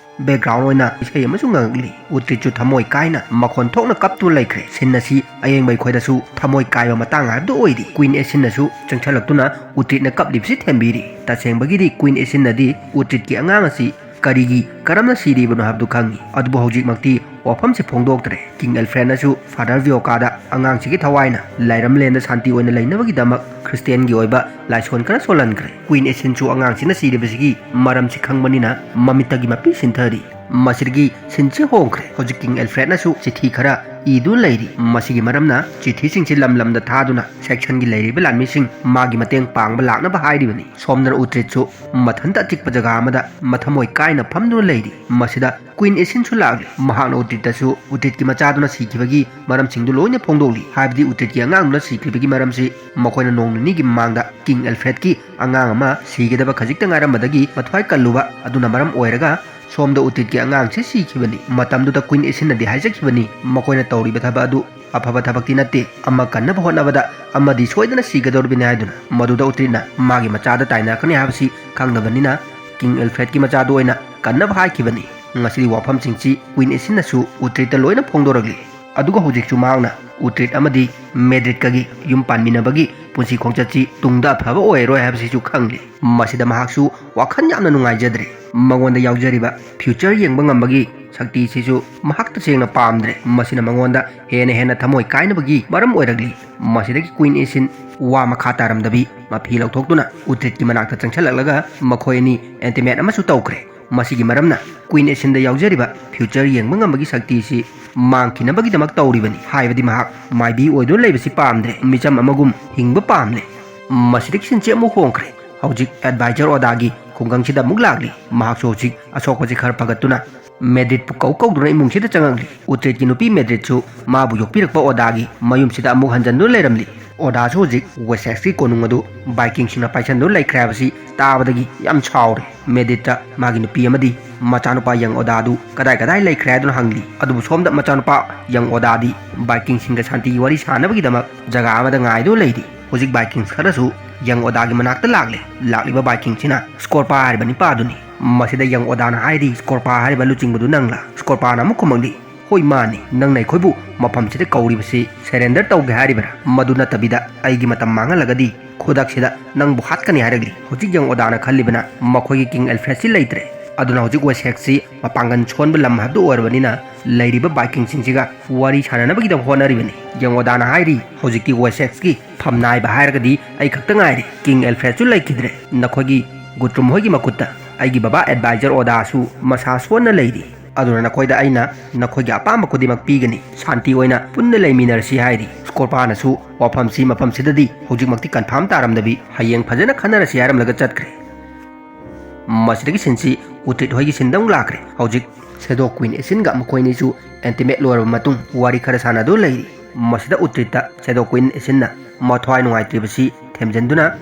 ꯕꯦꯛꯒ꯭ꯔꯥꯎꯟ ꯑꯣꯏꯅ ꯏꯁꯩ ꯑꯃꯁꯨ ꯉꯪꯉꯛꯂꯤ꯫ ꯎꯇ꯭ꯔꯤꯠꯁꯨ ꯊꯃꯣꯏ ꯀꯥꯏꯅ ꯃꯈꯣꯟ ꯊꯣꯛꯅ ꯀꯞꯇꯨꯅ ꯂꯩꯈ꯭ꯔꯦ꯫ ꯁꯤꯟ ꯑꯁꯤ ꯑꯌꯦꯡꯕ ꯑꯩꯈꯣꯏꯗꯁꯨ ꯊꯃꯣꯏ ꯀꯥꯏꯕ ꯃꯇꯥꯡ ꯍꯥꯏꯕꯗꯨ ꯑꯣꯏꯔꯤ꯫ ꯀ꯭ꯋꯤꯟ ꯑꯦꯁꯤꯟꯅꯁꯨ ꯆꯪꯁꯜꯂꯛꯇꯨꯅ ꯎꯇ꯭ꯔꯤꯠꯅ ꯀꯞꯂꯤꯕꯁꯤ ꯊꯦꯝꯕꯤꯔꯤ꯫ ꯇꯁꯦꯡꯕꯒꯤꯗꯤ ꯀ꯭ꯋꯤꯟ ꯑꯦꯁꯤꯟꯅꯗꯤ ꯎꯇ꯭ꯔꯤꯠꯀꯤ ꯑꯉꯥꯡ ꯑꯁꯤ ꯀꯔꯤꯒꯤ ꯀꯔꯝꯅ ꯁꯤꯔꯤꯕꯅꯣ ꯍꯥꯏꯕꯗꯨ ꯈꯪꯉꯤ꯫ ꯑꯗꯨꯕꯨ ꯍꯧꯖꯤꯛꯃꯛꯇꯤ ꯋꯥꯐꯝꯁꯤ ꯐꯣꯡꯗꯣꯛꯇ꯭ꯔꯦ꯫ ꯀꯤꯡ ꯑꯦꯜꯐ꯭ꯔꯦꯗꯅꯁꯨ ꯐꯥꯗꯔ ꯚꯤꯌꯣꯀꯥꯗ ꯑꯉꯥꯡꯁꯤꯒꯤ ꯊꯋꯥꯏꯅ ꯂꯥꯏꯔꯝꯂꯦꯟꯗ ꯁꯥꯟꯇꯤ ꯑꯣꯏꯅ ꯂꯩꯅꯕꯒꯤꯗꯃꯛ ꯈ꯭ꯔꯤꯁꯇꯤꯌꯥꯟꯒꯤ ꯑꯣꯏꯕ ꯂꯥꯏꯁꯣꯟ ꯈꯔ ꯁꯣꯜꯍꯟꯈ꯭ꯔꯦ꯫ ꯀ꯭ꯋꯤꯟ ꯑꯦꯁꯤꯟꯁꯨ ꯑꯉꯥꯡꯁꯤꯅ ꯁꯤꯔꯤꯕꯁꯤꯒꯤ ꯃꯔꯝꯁꯤ ꯈꯪꯕꯅꯤꯅ ꯃꯃꯤꯠꯇꯒꯤ ꯃꯄꯤ ꯁꯤꯟꯊꯔꯤ꯫ ꯃꯁꯤꯗꯒꯤ ꯁꯤꯟꯁꯤ ꯍꯣꯡꯈ꯭ꯔꯦ꯫ ꯍꯧꯖꯤꯛ ꯀꯤꯡ ꯑꯦꯜꯐ꯭ꯔꯦꯗꯅꯁꯨ ꯆꯤꯊꯤ ꯈꯔ ꯏꯗꯨꯅ ꯂꯩꯔꯤ꯫ ꯃꯁꯤꯒꯤ ꯃꯔꯝꯅ ꯆꯤꯊꯤꯁꯤꯡꯁꯤ ꯂꯝ ꯂꯝꯗ ꯊꯥꯗꯨꯅ ꯁꯦꯛꯁꯟꯒꯤ ꯂꯩꯔꯤꯕ ꯂꯥꯟꯃꯤꯁꯤꯡ ꯃꯥꯒꯤ ꯃꯇꯦꯡ ꯄꯥꯡꯕ ꯂꯥꯛꯅꯕ ꯍꯥꯏꯔꯤꯕꯅꯤ꯫ ꯁꯣꯝꯗꯅ ꯎꯇ꯭ꯔꯤꯠꯁꯨ ꯃꯊꯟꯇ ꯑꯆꯤꯛꯄ ꯖꯒꯥ ꯑꯃꯗ ꯃꯊꯃꯣꯏ ꯀꯥꯏꯅ ꯐꯝꯗꯨꯅ ꯂꯩꯔꯤ꯫ ꯃꯁꯤꯗ ꯀ꯭ꯋꯤꯟ ꯑꯦꯁꯤꯟꯁꯨ ꯂꯥꯛꯂꯤ꯫ ꯃꯍꯥꯛꯅ ꯎꯇ꯭ꯔꯤꯠꯇꯁꯨ ꯎꯇ꯭ꯔꯤꯠꯀꯤ ꯃꯆꯥꯗꯨꯅ ꯁꯤꯈꯤꯕꯒꯤ ꯃꯔꯝꯁꯤꯡꯗꯨ ꯂꯣꯏꯅ ꯐꯣꯡꯗꯣꯛꯂꯤ꯫ ꯍꯥꯏꯕꯗꯤ ꯎꯇ꯭ꯔꯤꯠꯀꯤ ꯑꯉꯥꯡꯗꯨꯅ ꯁꯤꯈ꯭ꯔꯤꯕꯒꯤ ꯃꯔꯝꯁꯤ ꯃꯈꯣꯏꯅ ꯅꯣꯡ ꯅꯤꯅꯤꯒꯤ ꯃꯃꯥꯡꯗ ꯀꯤꯡ ꯑꯦꯜꯐ꯭ꯔꯦꯗꯀꯤ ꯑꯉꯥꯡ ꯑꯃ ꯁꯤꯒꯗꯕ ꯈꯖꯤꯛꯇ ꯉꯥꯏꯔꯝꯕꯗꯒꯤ ꯃꯊ꯭ꯋꯥꯏ ꯀꯜꯂꯨꯕ ꯑꯗꯨꯅ ꯃꯔꯝ ꯑꯣꯏꯔꯒ ꯁꯣꯝꯗ ꯎꯇ꯭ꯔꯤꯠꯀꯤ ꯑꯉꯥꯡꯁꯤ ꯁꯤꯈꯤꯕꯅꯤ꯫ ꯃꯇꯝꯗꯨꯗ ꯀ꯭ꯋꯤꯟ ꯑꯦꯁꯤꯟꯅꯗꯤ ꯍꯥꯏꯖꯈꯤꯕꯅꯤ, ꯃꯈꯣꯏꯅ ꯇꯧꯔꯤꯕ ꯊꯕꯛ ꯑꯗꯨ ꯑꯐꯕ ꯊꯕꯛꯇꯤ ꯅꯠꯇꯦ, ꯑꯃ ꯀꯟꯅꯕ ꯍꯣꯠꯅꯕꯗ ꯑꯃꯗꯤ ꯁꯣꯏꯗꯅ ꯁꯤꯒꯗꯧꯔꯤꯕꯅꯤ ꯍꯥꯏꯗꯨꯅ ꯃꯗꯨꯗ ꯎꯇ꯭ꯔꯤꯠꯅ ꯃꯥꯒꯤ ꯃꯆꯥꯗ ꯇꯥꯏꯅꯔꯛꯀꯅꯤ ꯍꯥꯏꯕꯁꯤ ꯈꯪꯗꯕꯅꯤꯅ, ꯀꯤꯡ ꯑꯦꯜꯐ꯭ꯔꯦꯗꯀꯤ ꯃꯆꯥꯗꯨ ꯑꯣꯏꯅ ꯀꯟꯅꯕ ꯍꯥꯏꯈꯤꯕꯅꯤ꯫ ꯉꯁꯤꯗꯤ ꯋꯥꯐꯝꯁꯤꯡꯁꯤ ꯀ꯭ꯋꯤꯟ ꯑꯦꯁꯤꯟꯅꯁꯨ ꯎꯇ꯭ꯔꯤꯠꯇ ꯂꯣꯏꯅ ꯐꯣꯡꯗꯣꯔꯛꯂꯤ꯫ ꯑꯗꯨꯒ ꯍꯧꯖꯤꯛꯁꯨ ꯃꯍꯥꯛꯅ ꯎꯇ꯭ꯔꯤꯠ ꯑꯃꯗꯤ ꯃꯦꯗ꯭ꯔꯤꯠꯀꯒꯤ ꯌꯨꯝ ꯄꯥꯟꯃꯤꯟꯅꯕꯒꯤ ꯄꯨꯟꯁꯤ ꯈꯣꯡꯆꯠꯁꯤ ꯇꯨꯡꯗ ꯑꯐꯕ ꯑꯣꯏꯔꯣꯏ ꯍꯥꯏꯕꯁꯤꯁꯨ ꯈꯪꯂꯤ꯫ ꯃꯁꯤꯗ ꯃꯍꯥꯛꯁꯨ ꯋꯥꯈꯜ ꯌꯥꯝꯅ ꯅꯨꯡꯉꯥꯏꯖꯗ꯭ꯔꯦ꯫ ꯃꯉꯣꯟꯗ ꯌꯥꯎꯖꯔꯤꯕ ꯐ꯭ꯌꯨꯆꯔ ꯌꯦꯡꯕ ꯉꯝꯕꯒꯤ ꯁꯛꯇꯤꯁꯤꯁꯨ ꯃꯍꯥꯛ ꯇꯁꯦꯡꯅ ꯄꯥꯝꯗ꯭ꯔꯦ꯫ ꯃꯁꯤꯅ ꯃꯉꯣꯟꯗ ꯍꯦꯟꯅ ꯍꯦꯟꯅ ꯊꯃꯣꯏ ꯀꯥꯏꯅꯕꯒꯤ ꯃꯔꯝ ꯑꯣꯏꯔꯛꯂꯤ꯫ ꯃꯁꯤꯗꯒꯤ ꯀ꯭ꯋꯤꯟ ꯑꯦꯁꯤꯟ ꯋꯥ ꯃꯈꯥ ꯇꯥꯔꯝꯗꯕꯤ ꯃꯐꯤ ꯂꯧꯊꯣꯛꯇꯨꯅ ꯎꯇ꯭ꯔꯤꯠꯀꯤ ꯃꯅꯥꯛꯇ ꯆꯪꯁꯤꯜꯂꯛꯂꯒ ꯃꯈꯣꯏ ꯑꯅꯤ ꯑꯦꯟꯇꯤꯃꯦꯠ ꯑꯃꯁꯨ ꯇꯧꯈ꯭ꯔꯦ꯫ ꯃꯁꯤꯒꯤ ꯃꯔꯝꯅ ꯀ꯭ꯋꯤꯟ ꯑꯦꯁꯤꯟꯗ ꯌꯥꯎꯖꯔꯤꯕ ꯐ꯭ꯌꯨꯆꯔ ꯌꯦꯡꯕ ꯉꯝꯕꯒꯤ ꯁꯛꯇꯤꯁꯤ ꯃꯥꯡꯈꯤꯅꯕꯒꯤꯗꯃꯛ ꯇꯧꯔꯤꯕꯅꯤ꯫ ꯍꯥꯏꯕꯗꯤ ꯃꯍꯥꯛ ꯃꯥꯏꯕꯤ ꯑꯣꯏꯗꯨꯅ ꯂꯩꯕꯁꯤ ꯄꯥꯝꯗ꯭ꯔꯦ, ꯃꯤꯆꯝ ꯑꯃꯒꯨꯝ ꯍꯤꯡꯕ ꯄꯥꯝꯂꯦ꯫ ꯃꯁꯤꯗꯒꯤ ꯁꯤꯟꯁꯤ ꯑꯃꯨꯛ ꯍꯣꯡꯈ꯭ꯔꯦ꯫ ꯍꯧꯖꯤꯛ ꯑꯦꯗꯚꯥꯏꯖꯔ ꯑꯣꯗꯥꯒꯤ ꯈꯨꯡꯒꯪꯁꯤꯗ ꯑꯃꯨꯛ ꯂꯥꯛꯂꯤ꯫ ꯃꯍꯥꯛꯁꯨ ꯍꯧꯖꯤꯛ ꯑꯁꯣꯛꯄꯁꯤ ꯈꯔ ꯐꯒꯠꯇꯨꯅ ꯃꯦꯗ꯭ꯔꯤꯠꯄꯨ ꯀꯧ ꯀꯧꯗꯨꯅ ꯏꯃꯨꯡꯁꯤꯗ ꯆꯪꯉꯛꯂꯤ꯫ ꯎꯇ꯭ꯔꯤꯠꯀꯤ ꯅꯨꯄꯤ ꯃꯦꯗ꯭ꯔꯤꯠꯁꯨ ꯃꯥꯕꯨ ꯌꯣꯛꯄꯤꯔꯛꯄ ꯑꯣꯗꯥꯒꯤ ꯃꯌꯨꯝꯁꯤꯗ ꯑꯃꯨꯛ ꯍꯟꯖꯤꯟꯗꯨꯅ ꯂꯩꯔꯝꯂꯤ꯫ ꯑꯣꯗꯥꯁꯨ ꯍꯧꯖꯤꯛ ꯋꯦꯁꯦꯛꯁꯀꯤ ꯀꯣꯅꯨꯡ ꯑꯗꯨ ꯕꯥꯏꯀꯤꯡꯁꯤꯡꯅ ꯄꯥꯏꯁꯟꯗꯨꯅ ꯂꯩꯈ꯭ꯔꯦ ꯍꯥꯏꯕꯁꯤ ꯇꯥꯕꯗꯒꯤ ꯌꯥꯝ ꯁꯥꯎꯔꯦ꯫ ꯃꯦꯗ꯭ꯔꯤꯠꯇ ꯃꯥꯒꯤ ꯅꯨꯄꯤ ꯑꯃꯗꯤ ꯃꯆꯥꯅꯨꯄꯥ ꯌꯪ ꯑꯣꯗꯥꯗꯨ ꯀꯗꯥꯏ ꯀꯗꯥꯏ ꯂꯩꯈ꯭ꯔꯦ ꯍꯥꯏꯗꯨꯅ ꯍꯪꯂꯤ꯫ ꯑꯗꯨꯕꯨ ꯁꯣꯝꯗ ꯃꯆꯥꯅꯨꯄꯥ ꯌꯪ ꯑꯣꯗꯥꯗꯤ ꯕꯥꯏꯀꯤꯡꯁꯤꯡꯒ ꯁꯥꯟꯇꯤꯒꯤ ꯋꯥꯔꯤ ꯁꯥꯟꯅꯕꯒꯤꯗꯃꯛ ꯖꯒꯥ ꯑꯃꯗ ꯉꯥꯏꯗꯨꯅ ꯂꯩꯔꯤ꯫ ꯍꯧꯖꯤꯛ ꯕꯥꯏꯀꯤꯡꯁ ꯈꯔꯁꯨ ꯌꯪ ꯑꯣꯗꯥꯒꯤ ꯃꯅꯥꯛꯇ ꯂꯥꯛꯂꯦ꯫ ꯂꯥꯛꯂꯤꯕ ꯕꯥꯏꯀꯤꯡꯁꯤꯅ ꯁ꯭ꯀꯣꯔꯄꯥ ꯍꯥꯏꯔꯤꯕ ꯅꯤꯄꯥꯗꯨꯅꯤ꯫ ꯃꯁꯤꯗ ꯌꯪ ꯑꯣꯗꯥꯅ ꯍꯥꯏꯔꯤ, "ꯁ꯭ꯀꯣꯔꯄꯥ ꯍꯥꯏꯔꯤꯕ ꯂꯨꯆꯤꯡꯕꯗꯨ ꯅꯪꯂꯥ?" ꯁ꯭ꯀꯣꯔꯄꯥꯅ ꯑꯃꯨꯛ ꯈꯨꯝꯃꯛꯂꯤ, "ꯍꯣꯏ, ꯃꯥꯅꯤ꯫ ꯅꯪꯅ ꯑꯩꯈꯣꯏꯕꯨ ꯃꯐꯝꯁꯤꯗ ꯀꯧꯔꯤꯕꯁꯤ ꯁꯦꯔꯦꯟꯗꯔ ꯇꯧꯒꯦ ꯍꯥꯏꯔꯤꯕ꯭ꯔꯥ? ꯃꯗꯨ ꯅꯠꯇꯕꯤꯗ ꯑꯩꯒꯤ ꯃꯇꯝ ꯃꯥꯡꯍꯜꯂꯒꯗꯤ ꯈꯨꯗꯛꯁꯤꯗ ꯅꯪꯕꯨ ꯍꯥꯠꯀꯅꯤ" ꯍꯥꯏꯔꯛꯂꯤ꯫ ꯍꯧꯖꯤꯛ ꯌꯪ ꯑꯣꯗꯥꯅ ꯈꯜꯂꯤꯕꯅ ꯃꯈꯣꯏꯒꯤ ꯀꯤꯡ ꯑꯦꯜꯐ꯭ꯔꯦꯗꯁꯤ ꯂꯩꯇ꯭ꯔꯦ꯫ ꯑꯗꯨꯅ ꯍꯧꯖꯤꯛ ꯋꯦꯁꯦꯛꯁꯤ ꯃꯄꯥꯡꯒꯜ ꯁꯣꯟꯕ ꯂꯝ ꯍꯥꯏꯕꯗꯨ ꯑꯣꯏꯔꯕꯅꯤꯅ ꯂꯩꯔꯤꯕ ꯕꯥꯏꯀꯤꯡꯁꯤꯡꯁꯤꯒ ꯋꯥꯔꯤ ꯁꯥꯟꯅꯅꯕꯒꯤꯗꯃꯛ ꯍꯣꯠꯅꯔꯤꯕꯅꯤ꯫ ꯌꯪ ꯑꯣꯗꯥꯅ ꯍꯥꯏꯔꯤ, "ꯍꯧꯖꯤꯛꯇꯤ ꯋꯦꯁꯦꯛꯁꯀꯤ ꯐꯝꯅꯥꯏꯕ ꯍꯥꯏꯔꯒꯗꯤ ꯑꯩ ꯈꯛꯇ ꯉꯥꯏꯔꯦ꯫ ꯀꯤꯡ ꯑꯦꯜꯐ꯭ꯔꯦꯗꯁꯨ ꯂꯩꯈꯤꯗ꯭ꯔꯦ꯫ ꯅꯈꯣꯏꯒꯤ ꯒꯨꯇ꯭ꯔꯨꯝ ꯍꯣꯏꯒꯤ ꯃꯈꯨꯠꯇ ꯑꯩꯒꯤ ꯕꯕꯥ ꯑꯦꯗꯚꯥꯏꯖꯔ ꯑꯣꯗꯥꯁꯨ ꯃꯁꯥ ꯁꯣꯟꯅ ꯂꯩꯔꯤ꯫ ꯑꯗꯨꯅ ꯅꯈꯣꯏꯗ ꯑꯩꯅ ꯅꯈꯣꯏꯒꯤ ꯑꯄꯥꯝꯕ ꯈꯨꯗꯤꯡꯃꯛ ꯄꯤꯒꯅꯤ꯫ ꯁꯥꯟꯇꯤ ꯑꯣꯏꯅ ꯄꯨꯟꯅ ꯂꯩꯃꯤꯟꯅꯔꯁꯤ" ꯍꯥꯏꯔꯤ꯫ ꯁ꯭ꯀꯣꯔꯄꯥꯅꯁꯨ ꯋꯥꯐꯝꯁꯤ ꯃꯐꯝꯁꯤꯗꯗꯤ ꯍꯧꯖꯤꯛꯃꯛꯇꯤ ꯀꯟꯐꯥꯔꯝ ꯇꯥꯔꯝꯗꯕꯤ ꯍꯌꯦꯡ ꯐꯖꯅ ꯈꯟꯅꯔꯁꯤ ꯍꯥꯏꯔꯝꯂꯒ ꯆꯠꯈ꯭ꯔꯦ꯫ ꯃꯁꯤꯗꯒꯤ ꯁꯤꯟꯁꯤ ꯎꯇ꯭ꯔꯤꯠ ꯍꯣꯏꯒꯤ ꯁꯤꯟꯗ ꯑꯃꯨꯛ ꯂꯥꯛꯈ꯭ꯔꯦ꯫ ꯍꯧꯖꯤꯛ ꯁꯦꯗꯣ ꯀ꯭ꯋꯤꯟ ꯑꯦꯁꯤꯟꯒ ꯃꯈꯣꯏ ꯑꯅꯤꯁꯨ ꯑꯦꯟꯇꯤꯃꯦꯠ ꯂꯣꯏꯔꯕ ꯃꯇꯨꯡ ꯋꯥꯔꯤ ꯈꯔ ꯁꯥꯟꯅꯗꯨꯅ ꯂꯩꯔꯤ꯫ ꯃꯁꯤꯗ ꯎꯇ꯭ꯔꯤꯠꯇ ꯁꯦꯗꯣ ꯀ꯭ꯋꯤꯟ ꯑꯦꯁꯤꯟꯅ ꯃꯊ꯭ꯋꯥꯏ ꯅꯨꯡꯉꯥꯏꯇ꯭ꯔꯤꯕꯁꯤ ꯊꯦꯝꯖꯤꯟꯗꯨꯅ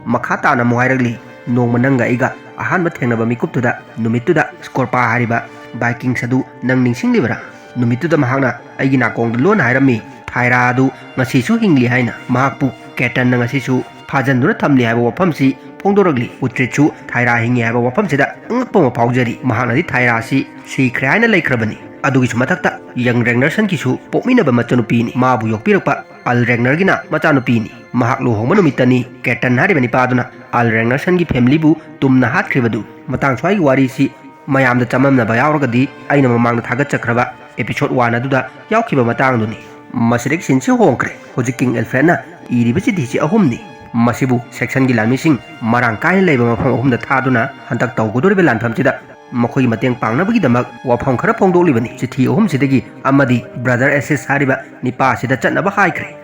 ꯃꯈꯥ ꯇꯥꯅ ꯑꯃꯨꯛ ꯍꯥꯏꯔꯛꯂꯤ, "ꯅꯣꯡꯃ ꯅꯪꯒ ꯑꯩꯒ ꯑꯍꯥꯟꯕ ꯊꯦꯡꯅꯕ ꯃꯤꯀꯨꯞꯇꯨꯗ, ꯅꯨꯃꯤꯠꯇꯨꯗ ꯁ꯭ꯀꯣꯔꯄꯥ ꯍꯥꯏꯔꯤꯕ ꯕꯥꯏꯀꯤꯡꯁ ꯑꯗꯨ ꯅꯪ ꯅꯤꯡꯁꯤꯡꯂꯤꯕ꯭ꯔꯥ? ꯅꯨꯃꯤꯠꯇꯨꯗ ꯃꯍꯥꯛꯅ ꯑꯩꯒꯤ ꯅꯥꯀꯣꯡꯗ ꯂꯣꯟꯅ ꯍꯥꯏꯔꯝꯃꯤ, "ꯊꯥꯏꯔꯥ ꯑꯗꯨ ꯉꯁꯤꯁꯨ ꯍꯤꯡꯂꯤ" ꯍꯥꯏꯅ꯫ ꯃꯍꯥꯛꯄꯨ ꯀꯦꯇꯟꯅ ꯉꯁꯤꯁꯨ ꯐꯥꯖꯟꯗꯨꯅ ꯊꯝꯂꯤ ꯍꯥꯏꯕ ꯋꯥꯐꯝꯁꯤ ꯐꯣꯡꯗꯣꯔꯛꯂꯤ꯫ ꯎꯇ꯭ꯔꯤꯠꯁꯨ ꯊꯥꯏꯔꯥ ꯍꯤꯡꯉꯤ ꯍꯥꯏꯕ ꯋꯥꯐꯝꯁꯤꯗ ꯑꯉꯛꯄ ꯑꯃ ꯐꯥꯎꯖꯔꯤ꯫ ꯃꯍꯥꯛꯅꯗꯤ ꯊꯥꯏꯔꯥꯁꯤ ꯁꯤꯈ꯭ꯔꯦ ꯍꯥꯏꯅ ꯂꯩꯈ꯭ꯔꯕꯅꯤ꯫ ꯑꯗꯨꯒꯤꯁꯨ ꯃꯊꯛꯇ ꯌꯪ ꯔꯦꯒꯅꯔꯁꯟꯒꯤꯁꯨ ꯄꯣꯛꯃꯤꯟꯅꯕ ꯃꯆꯥꯅꯨꯄꯤꯅꯤ꯫ ꯃꯥꯕꯨ ꯌꯣꯛꯄꯤꯔꯛꯄ ꯑꯜ ꯔꯦꯒꯅꯔꯒꯤꯅ ꯃꯆꯥꯅꯨꯄꯤꯅꯤ꯫ ꯃꯍꯥꯛ ꯂꯨꯍꯣꯡꯕ ꯅꯨꯃꯤꯠꯇꯅꯤ ꯀꯦꯇꯟ ꯍꯥꯏꯔꯤꯕ ꯅꯤꯄꯥꯗꯨꯅ ꯑꯜ ꯔꯦꯒꯅꯔꯁꯟꯒꯤ ꯐꯦꯃꯤꯂꯤꯕꯨ ꯇꯨꯝꯅ ꯍꯥꯠꯈ꯭ꯔꯤꯕꯗꯨ꯫ ꯃꯇꯥꯡ ꯁ꯭ꯋꯥꯏꯒꯤ ꯋꯥꯔꯤꯁꯤ ꯃꯌꯥꯝꯗ ꯆꯃꯝꯅꯕ ꯌꯥꯎꯔꯒꯗꯤ ꯑꯩꯅ ꯃꯃꯥꯡꯗ ꯊꯥꯒꯠꯆꯈ꯭ꯔꯕ episode one ꯑꯗꯨꯗ ꯌꯥꯎꯈꯤꯕ ꯃꯇꯥꯡꯗꯨꯅꯤ꯫ ꯃꯁꯤꯗꯒꯤ ꯁꯤꯟꯁꯤ ꯍꯣꯡꯈ꯭ꯔꯦ꯫ ꯍꯧꯖꯤꯛ ꯀꯤꯡ ꯑꯦꯜꯐ꯭ꯔꯦꯗꯅ ꯏꯔꯤꯕ ꯆꯤꯊꯤꯁꯤ ꯑꯍꯨꯝꯅꯤ꯫ ꯃꯁꯤꯕꯨ ꯁꯦꯛꯁꯟꯒꯤ ꯂꯥꯟꯃꯤꯁꯤꯡ ꯃꯔꯥꯡ ꯀꯥꯏꯅ ꯂꯩꯕ ꯃꯐꯝ ꯑꯍꯨꯝꯗ ꯊꯥꯗꯨꯅ ꯍꯟꯗꯛ ꯇꯧꯒꯗꯧꯔꯤꯕ ꯂꯥꯟꯐꯝꯁꯤꯗ ꯃꯈꯣꯏꯒꯤ ꯃꯇꯦꯡ ꯄꯥꯡꯅꯕꯒꯤꯗꯃꯛ ꯋꯥꯐꯝ ꯈꯔ ꯐꯣꯡꯗꯣꯛꯂꯤꯕꯅꯤ꯫ ꯆꯤꯊꯤ ꯑꯍꯨꯝꯁꯤꯗꯒꯤ ꯑꯃꯗꯤ ꯕ꯭ꯔꯗꯔ ꯑꯦꯁꯤꯁ ꯍꯥꯏꯔꯤꯕ ꯅꯤꯄꯥ ꯑꯁꯤꯗ ꯆꯠꯅꯕ ꯍꯥꯏꯈ꯭ꯔꯦ꯫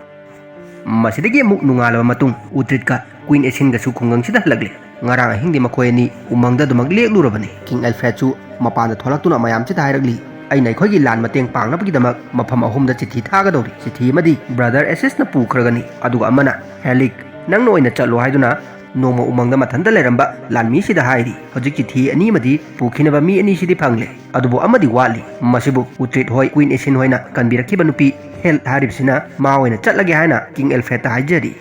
ꯃꯁꯤꯗꯒꯤ ꯑꯃꯨꯛ ꯅꯣꯡꯉꯥꯜꯂꯕ ꯃꯇꯨꯡ ꯎꯇ꯭ꯔꯤꯠꯀ ꯀ꯭ꯋꯤꯟ ꯑꯦꯁꯤꯟꯒꯁꯨ ꯈꯨꯡꯒꯪꯁꯤꯗ ꯍꯜꯂꯛꯂꯦ꯫ ꯉꯔꯥꯡ ꯑꯍꯤꯡꯗꯤ ꯃꯈꯣꯏ ꯑꯅꯤ ꯎꯃꯪꯗ ꯑꯗꯨꯃꯛ ꯂꯦꯛꯂꯨꯔꯕꯅꯤ꯫ ꯀꯤꯡ ꯑꯦꯜꯐ꯭ꯔꯦꯗꯁꯨ ꯃꯄꯥꯟꯗ ꯊꯣꯛꯂꯛꯇꯨꯅ ꯃꯌꯥꯝꯁꯤꯗ ꯍꯥꯏꯔꯛꯂꯤ, "ꯑꯩꯅ ꯑꯩꯈꯣꯏꯒꯤ ꯂꯥꯟ ꯃꯇꯦꯡ ꯄꯥꯡꯅꯕꯒꯤꯗꯃꯛ ꯃꯐꯝ ꯑꯍꯨꯝꯗ ꯆꯤꯊꯤ ꯊꯥꯒꯗꯧꯔꯤ꯫ ꯆꯤꯊꯤ ꯑꯃꯗꯤ ꯕ꯭ꯔꯗꯔ ꯑꯦꯁꯤꯁꯅ ꯄꯨꯈ꯭ꯔꯒꯅꯤ, ꯑꯗꯨꯒ ꯑꯃꯅ ꯍꯦꯂꯤꯛ, ꯅꯪꯅ ꯑꯣꯏꯅ ꯆꯠꯂꯣ" ꯍꯥꯏꯗꯨꯅ ꯅꯣꯡꯃ ꯎꯃꯪꯗ ꯃꯊꯟꯇ ꯂꯩꯔꯝꯕ ꯂꯥꯟꯃꯤꯁꯤꯗ ꯍꯥꯏꯔꯤ꯫ ꯍꯧꯖꯤꯛ ꯆꯤꯊꯤ ꯑꯅꯤ ꯑꯃꯗꯤ ꯄꯨꯈꯤꯅꯕ ꯃꯤ ꯑꯅꯤꯁꯤꯗꯤ ꯐꯪꯂꯦ, ꯑꯗꯨꯕꯨ ꯑꯃꯗꯤ ꯋꯥꯠꯂꯤ꯫ ꯃꯁꯤꯕꯨ ꯎꯇ꯭ꯔꯤꯠ ꯍꯣꯏ, ꯀ꯭ꯋꯤꯟ ꯑꯦꯁꯤꯟ ꯍꯣꯏꯅ ꯀꯟꯕꯤꯔꯛꯈꯤꯕ ꯅꯨꯄꯤ ꯍꯦꯜ ꯍꯥꯏꯔꯤꯕꯁꯤꯅ ꯃꯥ ꯑꯣꯏꯅ ꯆꯠꯂꯒꯦ ꯍꯥꯏꯅ ꯀꯤꯡ ꯑꯦꯜꯐ꯭ꯔꯦꯗꯇ ꯍꯥꯏꯖꯔꯤ꯫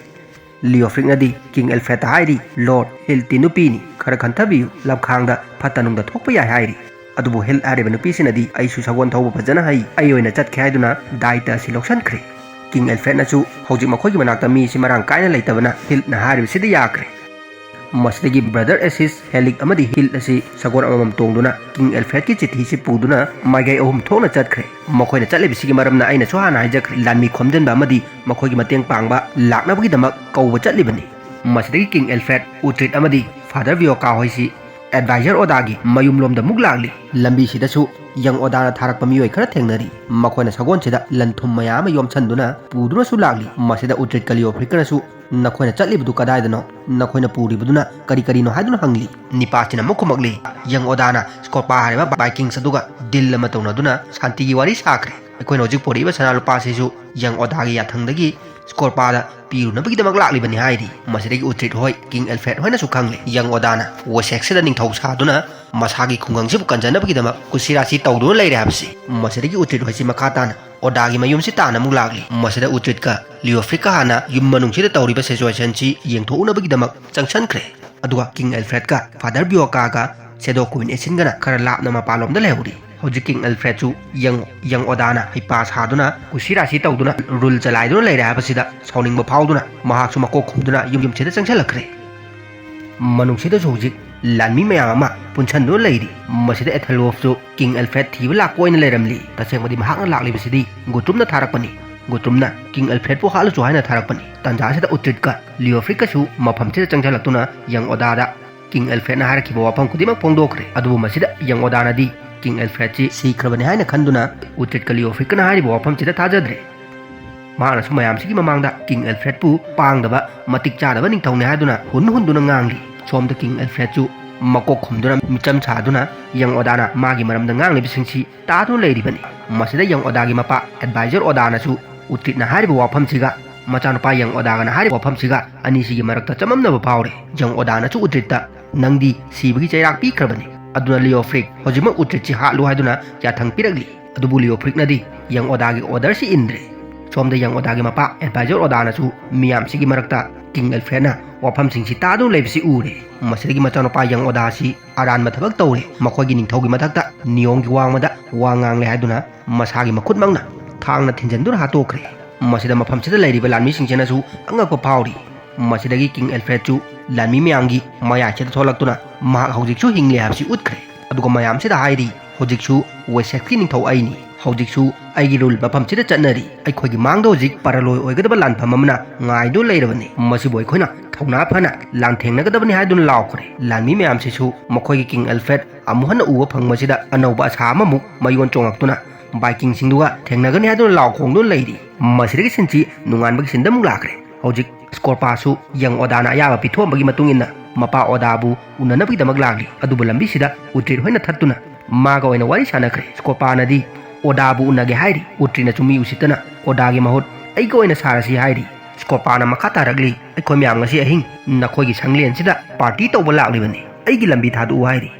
ꯂꯤꯑꯣꯐ꯭ꯔꯤꯛꯅꯗꯤ ꯀꯤꯡ ꯑꯦꯜꯐ꯭ꯔꯦꯗꯇ ꯍꯥꯏꯔꯤ, "ꯂꯣꯔꯗ, ꯍꯤꯜꯇꯤ ꯅꯨꯄꯤꯅꯤ, ꯈꯔ ꯈꯟꯊꯕꯤꯌꯨ, ꯂꯝꯈꯥꯡꯗ ꯐꯠꯇ ꯅꯨꯡꯗ ꯊꯣꯛꯄ ꯌꯥꯏ" ꯍꯥꯏꯔꯤ꯫ ꯑꯗꯨꯕꯨ ꯍꯤꯜ ꯍꯥꯏꯔꯤꯕ ꯅꯨꯄꯤꯁꯤꯅꯗꯤ, "ꯑꯩꯁꯨ ꯁꯒꯣꯜ ꯊꯧꯕ ꯐꯖꯅ ꯍꯩ, ꯑꯩ ꯑꯣꯏꯅ ꯆꯠꯀꯦ" ꯍꯥꯏꯗꯨꯅ ꯗꯥꯏꯇ ꯑꯁꯤ ꯂꯧꯁꯤꯟꯈ꯭ꯔꯦ꯫ ꯀꯤꯡ ꯑꯦꯜꯐ꯭ꯔꯦꯗꯅꯁꯨ ꯍꯧꯖꯤꯛ ꯃꯈꯣꯏꯒꯤ ꯃꯅꯥꯛꯇ ꯃꯤꯁꯤ ꯃꯔꯥꯡ ꯀꯥꯏꯅ ꯂꯩꯇꯕꯅ ꯍꯤꯜꯅ ꯍꯥꯏꯔꯤꯕꯁꯤꯗ ꯌꯥꯈ꯭ꯔꯦ꯫ ꯃꯁꯤꯗꯒꯤ ꯕ꯭ꯔꯗꯔ ꯑꯦꯁꯤꯁ, ꯍꯦꯂꯤꯛ ꯑꯃꯗꯤ ꯍꯤꯜ ꯑꯁꯤ ꯁꯒꯣꯜ ꯑꯃꯃꯝ ꯇꯣꯡꯗꯨꯅ ꯀꯤꯡ ꯑꯦꯜꯐ꯭ꯔꯦꯗꯀꯤ ꯆꯤꯊꯤꯁꯤ ꯄꯨꯗꯨꯅ ꯃꯥꯏꯀꯩ ꯑꯍꯨꯝ ꯊꯣꯛꯅ ꯆꯠꯈ꯭ꯔꯦ꯫ ꯃꯈꯣꯏꯅ ꯆꯠꯂꯤꯕꯁꯤꯒꯤ ꯃꯔꯝꯅ ꯑꯩꯅꯁꯨ ꯍꯥꯟꯅ ꯍꯥꯏꯖꯈ꯭ꯔꯦ, ꯂꯥꯟꯃꯤ ꯈꯣꯝꯖꯤꯟꯕ ꯑꯃꯗꯤ ꯃꯈꯣꯏꯒꯤ ꯃꯇꯦꯡ ꯄꯥꯡꯕ ꯂꯥꯛꯅꯕꯒꯤꯗꯃꯛ ꯀꯧꯕ ꯆꯠꯂꯤꯕꯅꯤ꯫ ꯃꯁꯤꯗꯒꯤ ꯀꯤꯡ ꯑꯦꯜꯐ꯭ꯔꯦꯗ, ꯎꯇ꯭ꯔꯤꯠ ꯑꯃꯗꯤ ꯐꯥꯗꯔ ꯚꯤꯌꯣꯀꯥ ꯍꯣꯏꯁꯤ ꯑꯦꯗꯚꯥꯏꯖꯔ ꯑꯣꯗꯥꯒꯤ ꯃꯌꯨꯝꯂꯣꯝꯗ ꯑꯃꯨꯛ ꯂꯥꯛꯂꯤ꯫ ꯂꯝꯕꯤꯁꯤꯗꯁꯨ ꯌꯪ ꯑꯣꯗꯥꯅ ꯊꯥꯔꯛꯄ ꯃꯤꯑꯣꯏ ꯈꯔ ꯊꯦꯡꯅꯔꯤ꯫ ꯃꯈꯣꯏꯅ ꯁꯒꯣꯜꯁꯤꯗ ꯂꯟ ꯊꯨꯝ ꯃꯌꯥꯝ ꯑꯃ ꯌꯣꯝꯁꯟꯗꯨꯅ ꯄꯨꯗꯨꯅꯁꯨ ꯂꯥꯛꯂꯤ꯫ ꯃꯁꯤꯗ ꯎꯇ꯭ꯔꯤꯠꯀ ꯂꯤꯑꯣꯐ꯭ꯔꯤꯛꯀꯅꯁꯨ, "ꯅꯈꯣꯏꯅ ꯆꯠꯂꯤꯕꯗꯨ ꯀꯗꯥꯏꯗꯅꯣ? ꯅꯈꯣꯏꯅ ꯄꯨꯔꯤꯕꯗꯨꯅ ꯀꯔꯤ ꯀꯔꯤꯅꯣ?" ꯍꯥꯏꯗꯨꯅ ꯍꯪꯂꯤ꯫ ꯅꯤꯄꯥꯁꯤꯅ ꯑꯃꯨꯛ ꯈꯨꯝꯃꯛꯂꯤ, "ꯌꯪ ꯑꯣꯗꯥꯅ ꯁ꯭ꯀꯣꯄꯥ ꯍꯥꯏꯔꯤꯕ ꯕꯥꯏꯀꯤꯡꯁ ꯑꯗꯨꯒ ꯗꯤꯜ ꯑꯃ ꯇꯧꯅꯗꯨꯅ ꯁꯥꯟꯇꯤꯒꯤ ꯋꯥꯔꯤ ꯁꯥꯈ꯭ꯔꯦ꯫ ꯑꯩꯈꯣꯏꯅ ꯍꯧꯖꯤꯛ ꯄꯨꯔꯛꯏꯕ ꯁꯅꯥ ꯂꯨꯄꯥꯁꯤꯁꯨ ꯌꯪ ꯑꯣꯗꯥꯒꯤ ꯌꯥꯊꯪꯗꯒꯤ ꯁ꯭ꯀꯣꯔꯄꯥꯗ ꯄꯤꯔꯨꯅꯕꯒꯤꯗꯃꯛ ꯂꯥꯛꯂꯤꯕꯅꯤ ꯍꯥꯏꯔꯤ꯫ ꯃꯁꯤꯗꯒꯤ ꯎꯇ꯭ꯔꯤꯠ ꯍꯣꯏ ꯀꯤꯡ ꯑꯦꯜꯐ꯭ꯔꯦꯗ ꯍꯣꯏꯅꯁꯨ ꯈꯪꯂꯦ, ꯌꯪ ꯑꯣꯗꯥꯅ ꯋꯦꯁꯦꯛꯁꯤꯗ ꯅꯤꯡꯊꯧ ꯁꯥꯗꯨꯅ ꯃꯁꯥꯒꯤ ꯈꯨꯡꯒꯪꯁꯤꯕꯨ ꯀꯟꯖꯅꯕꯒꯤꯗꯃꯛ ꯀꯨꯁꯤꯔꯥꯁꯤ ꯇꯧꯗꯨꯅ ꯂꯩꯔꯦ ꯍꯥꯏꯕꯁꯤ꯫ ꯃꯁꯤꯗꯒꯤ ꯎꯇ꯭ꯔꯤꯠ ꯍꯣꯏꯁꯤ ꯃꯈꯥ ꯇꯥꯅ ꯑꯣꯗꯥꯒꯤ ꯃꯌꯨꯝꯁꯤ ꯇꯥꯟꯅ ꯑꯃꯨꯛ ꯂꯥꯛꯂꯤ꯫ ꯃꯁꯤꯗ ꯎꯇ꯭ꯔꯤꯠꯀ ꯂꯤꯑꯣꯐ꯭ꯔꯤꯛꯀ ꯍꯥꯟꯅ ꯌꯨꯝ ꯃꯅꯨꯡꯁꯤꯗ ꯇꯧꯔꯤꯕ ꯁꯤꯆꯨꯋꯦꯁꯟꯁꯤ ꯌꯦꯡꯊꯣꯛꯎꯅꯕꯒꯤꯗꯃꯛ ꯆꯪꯁꯟꯈ꯭ꯔꯦ꯫ ꯑꯗꯨꯒ ꯀꯤꯡ ꯑꯦꯜꯐ꯭ꯔꯦꯗꯀ ꯐꯥꯗꯔ ꯕꯤꯌꯣꯀꯥꯒ ꯁꯦꯗꯣ ꯀ꯭ꯋꯤꯟ ꯑꯦꯁꯤꯟꯒꯅ ꯈꯔ ꯂꯥꯞꯅ ꯃꯄꯥꯟꯂꯣꯝꯗ ꯂꯩꯍꯧꯔꯤ꯫ ꯍꯧꯖꯤꯛ ꯀꯤꯡ ꯑꯦꯜꯐ꯭ꯔꯦꯗꯁꯨ ꯌꯪ ꯌꯪ ꯑꯣꯗꯥꯅ ꯍꯩꯄꯥ ꯁꯥꯗꯨꯅ ꯀꯨꯁꯤꯔꯥꯁꯤ ꯇꯧꯗꯨꯅ ꯔꯨꯜ ꯆꯂꯥꯏꯗꯨꯅ ꯂꯩꯔꯦ ꯍꯥꯏꯕꯁꯤꯗ ꯁꯥꯎꯅꯤꯡꯕ ꯐꯥꯎꯗꯨꯅ ꯃꯍꯥꯛꯁꯨ ꯃꯀꯣꯛ ꯈꯨꯝꯗꯨꯅ ꯌꯨꯝ ꯌꯨꯝꯁꯤꯗ ꯆꯪꯁꯤꯜꯂꯛꯈ꯭ꯔꯦ꯫ ꯃꯅꯨꯡꯁꯤꯗꯁꯨ ꯍꯧꯖꯤꯛ ꯂꯥꯟꯃꯤ ꯃꯌꯥꯝ ꯑꯃ ꯄꯨꯟꯁꯟꯗꯨꯅ ꯂꯩꯔꯤ꯫ ꯃꯁꯤꯗ ꯑꯦꯊꯦꯜꯋꯣꯐꯁꯨ ꯀꯤꯡ ꯑꯦꯜꯐ꯭ꯔꯦꯗ ꯊꯤꯕ ꯂꯥꯛꯄ ꯑꯣꯏꯅ ꯂꯩꯔꯝꯂꯤ꯫ ꯇꯁꯦꯡꯕꯗꯤ ꯃꯍꯥꯛꯅ ꯂꯥꯛꯂꯤꯕꯁꯤꯗꯤ ꯒꯨꯇ꯭ꯔꯨꯝꯅ ꯊꯥꯔꯛꯄꯅꯤ꯫ ꯒꯨꯇ꯭ꯔꯨꯝꯅ ꯀꯤꯡ ꯑꯦꯜꯐ꯭ꯔꯦꯗꯄꯨ ꯍꯥꯠꯂꯨꯆꯣ ꯍꯥꯏꯅ ꯊꯥꯔꯛꯄꯅꯤ꯫ ꯇꯥꯟꯖꯥꯁꯤꯗ ꯎꯇ꯭ꯔꯤꯠꯀ ꯂꯤꯑꯣꯐ꯭ꯔꯤꯛꯀꯁꯨ ꯃꯐꯝꯁꯤꯗ ꯆꯪꯁꯤꯜꯂꯛꯇꯨꯅ ꯌꯪ ꯑꯣꯗꯥꯗ ꯀꯤꯡ ꯑꯦꯜꯐ꯭ꯔꯦꯗꯅ ꯍꯥꯏꯔꯛꯈꯤꯕ ꯋꯥꯐꯝ ꯈꯨꯗꯤꯡꯃꯛ ꯐꯣꯡꯗꯣꯛꯈ꯭ꯔꯦ꯫ ꯑꯗꯨꯕꯨ ꯃꯁꯤꯗ ꯌꯪ ꯑꯣꯗꯥꯅꯗꯤ ꯀꯤꯡ ꯑꯦꯜꯐ꯭ꯔꯦꯗꯁꯤ ꯁꯤꯈ꯭ꯔꯕꯅꯤ ꯍꯥꯏꯅ ꯈꯟꯗꯨꯅ ꯎꯇ꯭ꯔꯤꯠꯀ ꯂꯤꯑꯣꯐ꯭ꯔꯤꯛꯀꯅ ꯍꯥꯏꯔꯤꯕ ꯋꯥꯐꯝꯁꯤꯗ ꯊꯥꯖꯗ꯭ꯔꯦ꯫ ꯃꯍꯥꯛꯅꯁꯨ ꯃꯌꯥꯝꯁꯤꯒꯤ ꯃꯃꯥꯡꯗ ꯀꯤꯡ ꯑꯦꯜꯐ꯭ꯔꯦꯗꯄꯨ ꯄꯥꯡꯗꯕ, ꯃꯇꯤꯛ ꯆꯥꯗꯕ ꯅꯤꯡꯊꯧꯅꯤ ꯍꯥꯏꯗꯨꯅ ꯍꯨꯟ ꯍꯨꯟꯗꯨꯅ ꯉꯥꯡꯂꯤ꯫ ꯁꯣꯝꯗ ꯀꯤꯡ ꯑꯦꯜꯐ꯭ꯔꯦꯗꯁꯨ ꯃꯀꯣꯛ ꯈꯨꯝꯗꯨꯅ ꯃꯤꯆꯝ ꯁꯥꯗꯨꯅ ꯌꯪ ꯑꯣꯗꯥꯅ ꯃꯥꯒꯤ ꯃꯔꯝꯗ ꯉꯥꯡꯂꯤꯕꯁꯤꯡꯁꯤ ꯇꯥꯗꯨꯅ ꯂꯩꯔꯤꯕꯅꯤ꯫ ꯃꯁꯤꯗ ꯌꯪ ꯑꯣꯗꯥꯒꯤ ꯃꯄꯥ ꯑꯦꯗꯚꯥꯏꯖꯔ ꯑꯣꯗꯥꯅꯁꯨ ꯎꯇ꯭ꯔꯤꯠꯅ ꯍꯥꯏꯔꯤꯕ ꯋꯥꯐꯝꯁꯤꯒ ꯃꯆꯥꯅꯨꯄꯥ ꯌꯪ ꯑꯣꯗꯥꯒꯅ ꯍꯥꯏꯔꯤꯕ ꯋꯥꯐꯝꯁꯤꯒ ꯑꯅꯤꯁꯤꯒꯤ ꯃꯔꯛꯇ ꯆꯃꯝꯅꯕ ꯐꯥꯎꯔꯦ꯫ ꯌꯪ ꯑꯣꯗꯥꯅꯁꯨ ꯎꯇ꯭ꯔꯤꯠꯇ ꯅꯪꯗꯤ ꯁꯤꯕꯒꯤ ꯆꯩꯔꯥꯛ ꯄꯤꯈ꯭ꯔꯕꯅꯤ, ꯑꯗꯨꯅ ꯂꯤꯑꯣꯐ꯭ꯔꯤꯛ ꯍꯧꯖꯤꯛꯃꯛ ꯎꯇ꯭ꯔꯤꯠꯁꯤ ꯍꯥꯠꯂꯨ ꯍꯥꯏꯗꯨꯅ ꯌꯥꯊꯪ ꯄꯤꯔꯛꯂꯤ꯫ ꯑꯗꯨꯕꯨ ꯂꯤꯑꯣꯐ꯭ꯔꯤꯛꯅꯗꯤ ꯌꯪ ꯑꯣꯗꯥꯒꯤ ꯑꯣꯔꯗꯔꯁꯤ ꯏꯟꯗ꯭ꯔꯦ꯫ ꯁꯣꯝꯗ ꯌꯪ ꯑꯣꯗꯥꯒꯤ ꯃꯄꯥ ꯑꯦꯗꯚꯥꯏꯖꯔ ꯑꯣꯗꯥꯅꯁꯨ ꯃꯤꯌꯥꯝꯁꯤꯒꯤ ꯃꯔꯛꯇ ꯀꯤꯡ ꯑꯦꯜꯐ꯭ꯔꯦꯗꯅ ꯋꯥꯐꯝꯁꯤꯡꯁꯤ ꯇꯥꯗꯨꯅ ꯂꯩꯕꯁꯤ ꯎꯔꯦ꯫ ꯃꯁꯤꯗꯒꯤ ꯃꯆꯥꯅꯨꯄꯥ ꯌꯪ ꯑꯣꯗꯥꯁꯤ ꯑꯔꯥꯟꯕ ꯊꯕꯛ ꯇꯧꯔꯦ꯫ ꯃꯈꯣꯏꯒꯤ ꯅꯤꯡꯊꯧꯒꯤ ꯃꯊꯛꯇ ꯅꯤꯌꯣꯝꯒꯤ ꯋꯥꯡꯃꯗ ꯋꯥ ꯉꯥꯡꯂꯦ ꯍꯥꯏꯗꯨꯅ ꯃꯁꯥꯒꯤ ꯃꯈꯨꯠꯃꯛꯅ ꯊꯥꯡꯅ ꯊꯤꯟꯖꯤꯟꯗꯨꯅ ꯍꯥꯠꯇꯣꯛꯈ꯭ꯔꯦ꯫ ꯃꯁꯤꯗ ꯃꯐꯝꯁꯤꯗ ꯂꯩꯔꯤꯕ ꯂꯥꯟꯃꯤꯁꯤꯡꯁꯤꯅꯁꯨ ꯑꯉꯛꯄ ꯐꯥꯎꯔꯤ꯫ ꯃꯁꯤꯗꯒꯤ ꯀꯤꯡ ꯑꯦꯜꯐ꯭ꯔꯦꯗꯁꯨ ꯂꯥꯟꯃꯤ ꯃꯌꯥꯝꯒꯤ ꯃꯌꯥꯏꯁꯤꯗ ꯊꯣꯛꯂꯛꯇꯨꯅ ꯃꯍꯥꯛ ꯍꯧꯖꯤꯛꯁꯨ ꯍꯤꯡꯂꯤ ꯍꯥꯏꯕꯁꯤ ꯎꯠꯈ꯭ꯔꯦ꯫ ꯑꯗꯨꯒ ꯃꯌꯥꯝꯁꯤꯗ ꯍꯥꯏꯔꯤ, ꯍꯧꯖꯤꯛꯁꯨ ꯋꯦꯁꯦꯛꯁꯀꯤ ꯅꯤꯡꯊꯧ ꯑꯩꯅꯤ꯫ ꯍꯧꯖꯤꯛꯁꯨ ꯑꯩꯒꯤ ꯔꯨꯜ ꯃꯐꯝꯁꯤꯗ ꯆꯠꯅꯔꯤ꯫ ꯑꯩꯈꯣꯏꯒꯤ ꯃꯥꯡꯗ ꯍꯧꯖꯤꯛ ꯄꯔꯂꯣꯏ ꯑꯣꯏꯒꯗꯕ ꯂꯥꯟꯐꯝ ꯑꯃꯅ ꯉꯥꯏꯗꯨꯅ ꯂꯩꯔꯕꯅꯤ꯫ ꯃꯁꯤꯕꯨ ꯑꯩꯈꯣꯏꯅ ꯊꯧꯅꯥ ꯐꯅ ꯂꯥꯟꯊꯦꯡꯅꯒꯗꯕꯅꯤ ꯍꯥꯏꯗꯨꯅ ꯂꯥꯎꯈ꯭ꯔꯦ꯫ ꯂꯥꯟꯃꯤ ꯃꯌꯥꯝꯁꯤꯁꯨ ꯃꯈꯣꯏꯒꯤ ꯀꯤꯡ ꯑꯦꯜꯐ꯭ꯔꯦꯗ ꯑꯃꯨꯛ ꯍꯟꯅ ꯎꯕ ꯐꯪꯕꯁꯤꯗ ꯑꯅꯧꯕ ꯑꯁꯥ ꯑꯃꯃꯨꯛ ꯃꯌꯣꯟ ꯆꯣꯡꯂꯛꯇꯨꯅ ꯚꯥꯏꯀꯤꯡꯁꯤꯡꯗꯨꯒ ꯊꯦꯡꯅꯒꯅꯤ ꯍꯥꯏꯗꯨꯅ ꯂꯥꯎ ꯈꯣꯡꯗꯨꯅ ꯂꯩꯔꯤ꯫ ꯃꯁꯤꯗꯒꯤ ꯁꯤꯟꯁꯤ ꯅꯨꯡꯉꯥꯟꯕꯒꯤ ꯁꯤꯟꯗ ꯑꯃꯨꯛ ꯂꯥꯛꯈ꯭ꯔꯦ꯫ ꯍꯧꯖꯤꯛ ꯁ꯭ꯀꯣꯔꯄꯥꯁꯨ ꯌꯪ ꯑꯣꯗꯥꯅ ꯑꯌꯥꯕ ꯄꯤꯊꯣꯛꯑꯝꯕꯒꯤ ꯃꯇꯨꯡ ꯏꯟꯅ ꯃꯄꯥ ꯑꯣꯗꯥꯕꯨ ꯎꯅꯅꯕꯒꯤꯗꯃꯛ ꯂꯥꯛꯂꯤ꯫ ꯑꯗꯨꯕꯨ ꯂꯝꯕꯤꯁꯤꯗ ꯎꯇ꯭ꯔꯤꯠ ꯍꯣꯏꯅ ꯊꯠꯇꯨꯅ ꯃꯥꯒ ꯑꯣꯏꯅ ꯋꯥꯔꯤ ꯁꯥꯟꯅꯈ꯭ꯔꯦ꯫ ꯁ꯭ꯀꯣꯔꯄꯥꯅꯗꯤ ꯑꯣꯗꯥꯕꯨ ꯎꯅꯒꯦ ꯍꯥꯏꯔꯤ꯫ ꯎꯇ꯭ꯔꯤꯠꯅꯁꯨ ꯃꯤ ꯎꯁꯤꯠꯇꯅ ꯑꯣꯗꯥꯒꯤ ꯃꯍꯨꯠ ꯑꯩꯒ ꯑꯣꯏꯅ ꯁꯥꯔꯁꯤ ꯍꯥꯏꯔꯤ꯫ ꯁ꯭ꯀꯣꯄꯥꯅ ꯃꯈꯥ ꯇꯥꯔꯛꯂꯤ, "ꯑꯩꯈꯣꯏ ꯃꯌꯥꯝ ꯉꯁꯤ ꯑꯍꯤꯡ ꯅꯈꯣꯏꯒꯤ ꯁꯪꯂꯦꯟꯁꯤꯗ ꯄꯥꯔꯇꯤ ꯇꯧꯕ ꯂꯥꯛꯂꯤꯕꯅꯤ꯫ ꯑꯩꯒꯤ ꯂꯝꯕꯤ ꯊꯥꯗꯣꯛꯎ" ꯍꯥꯏꯔꯤ꯫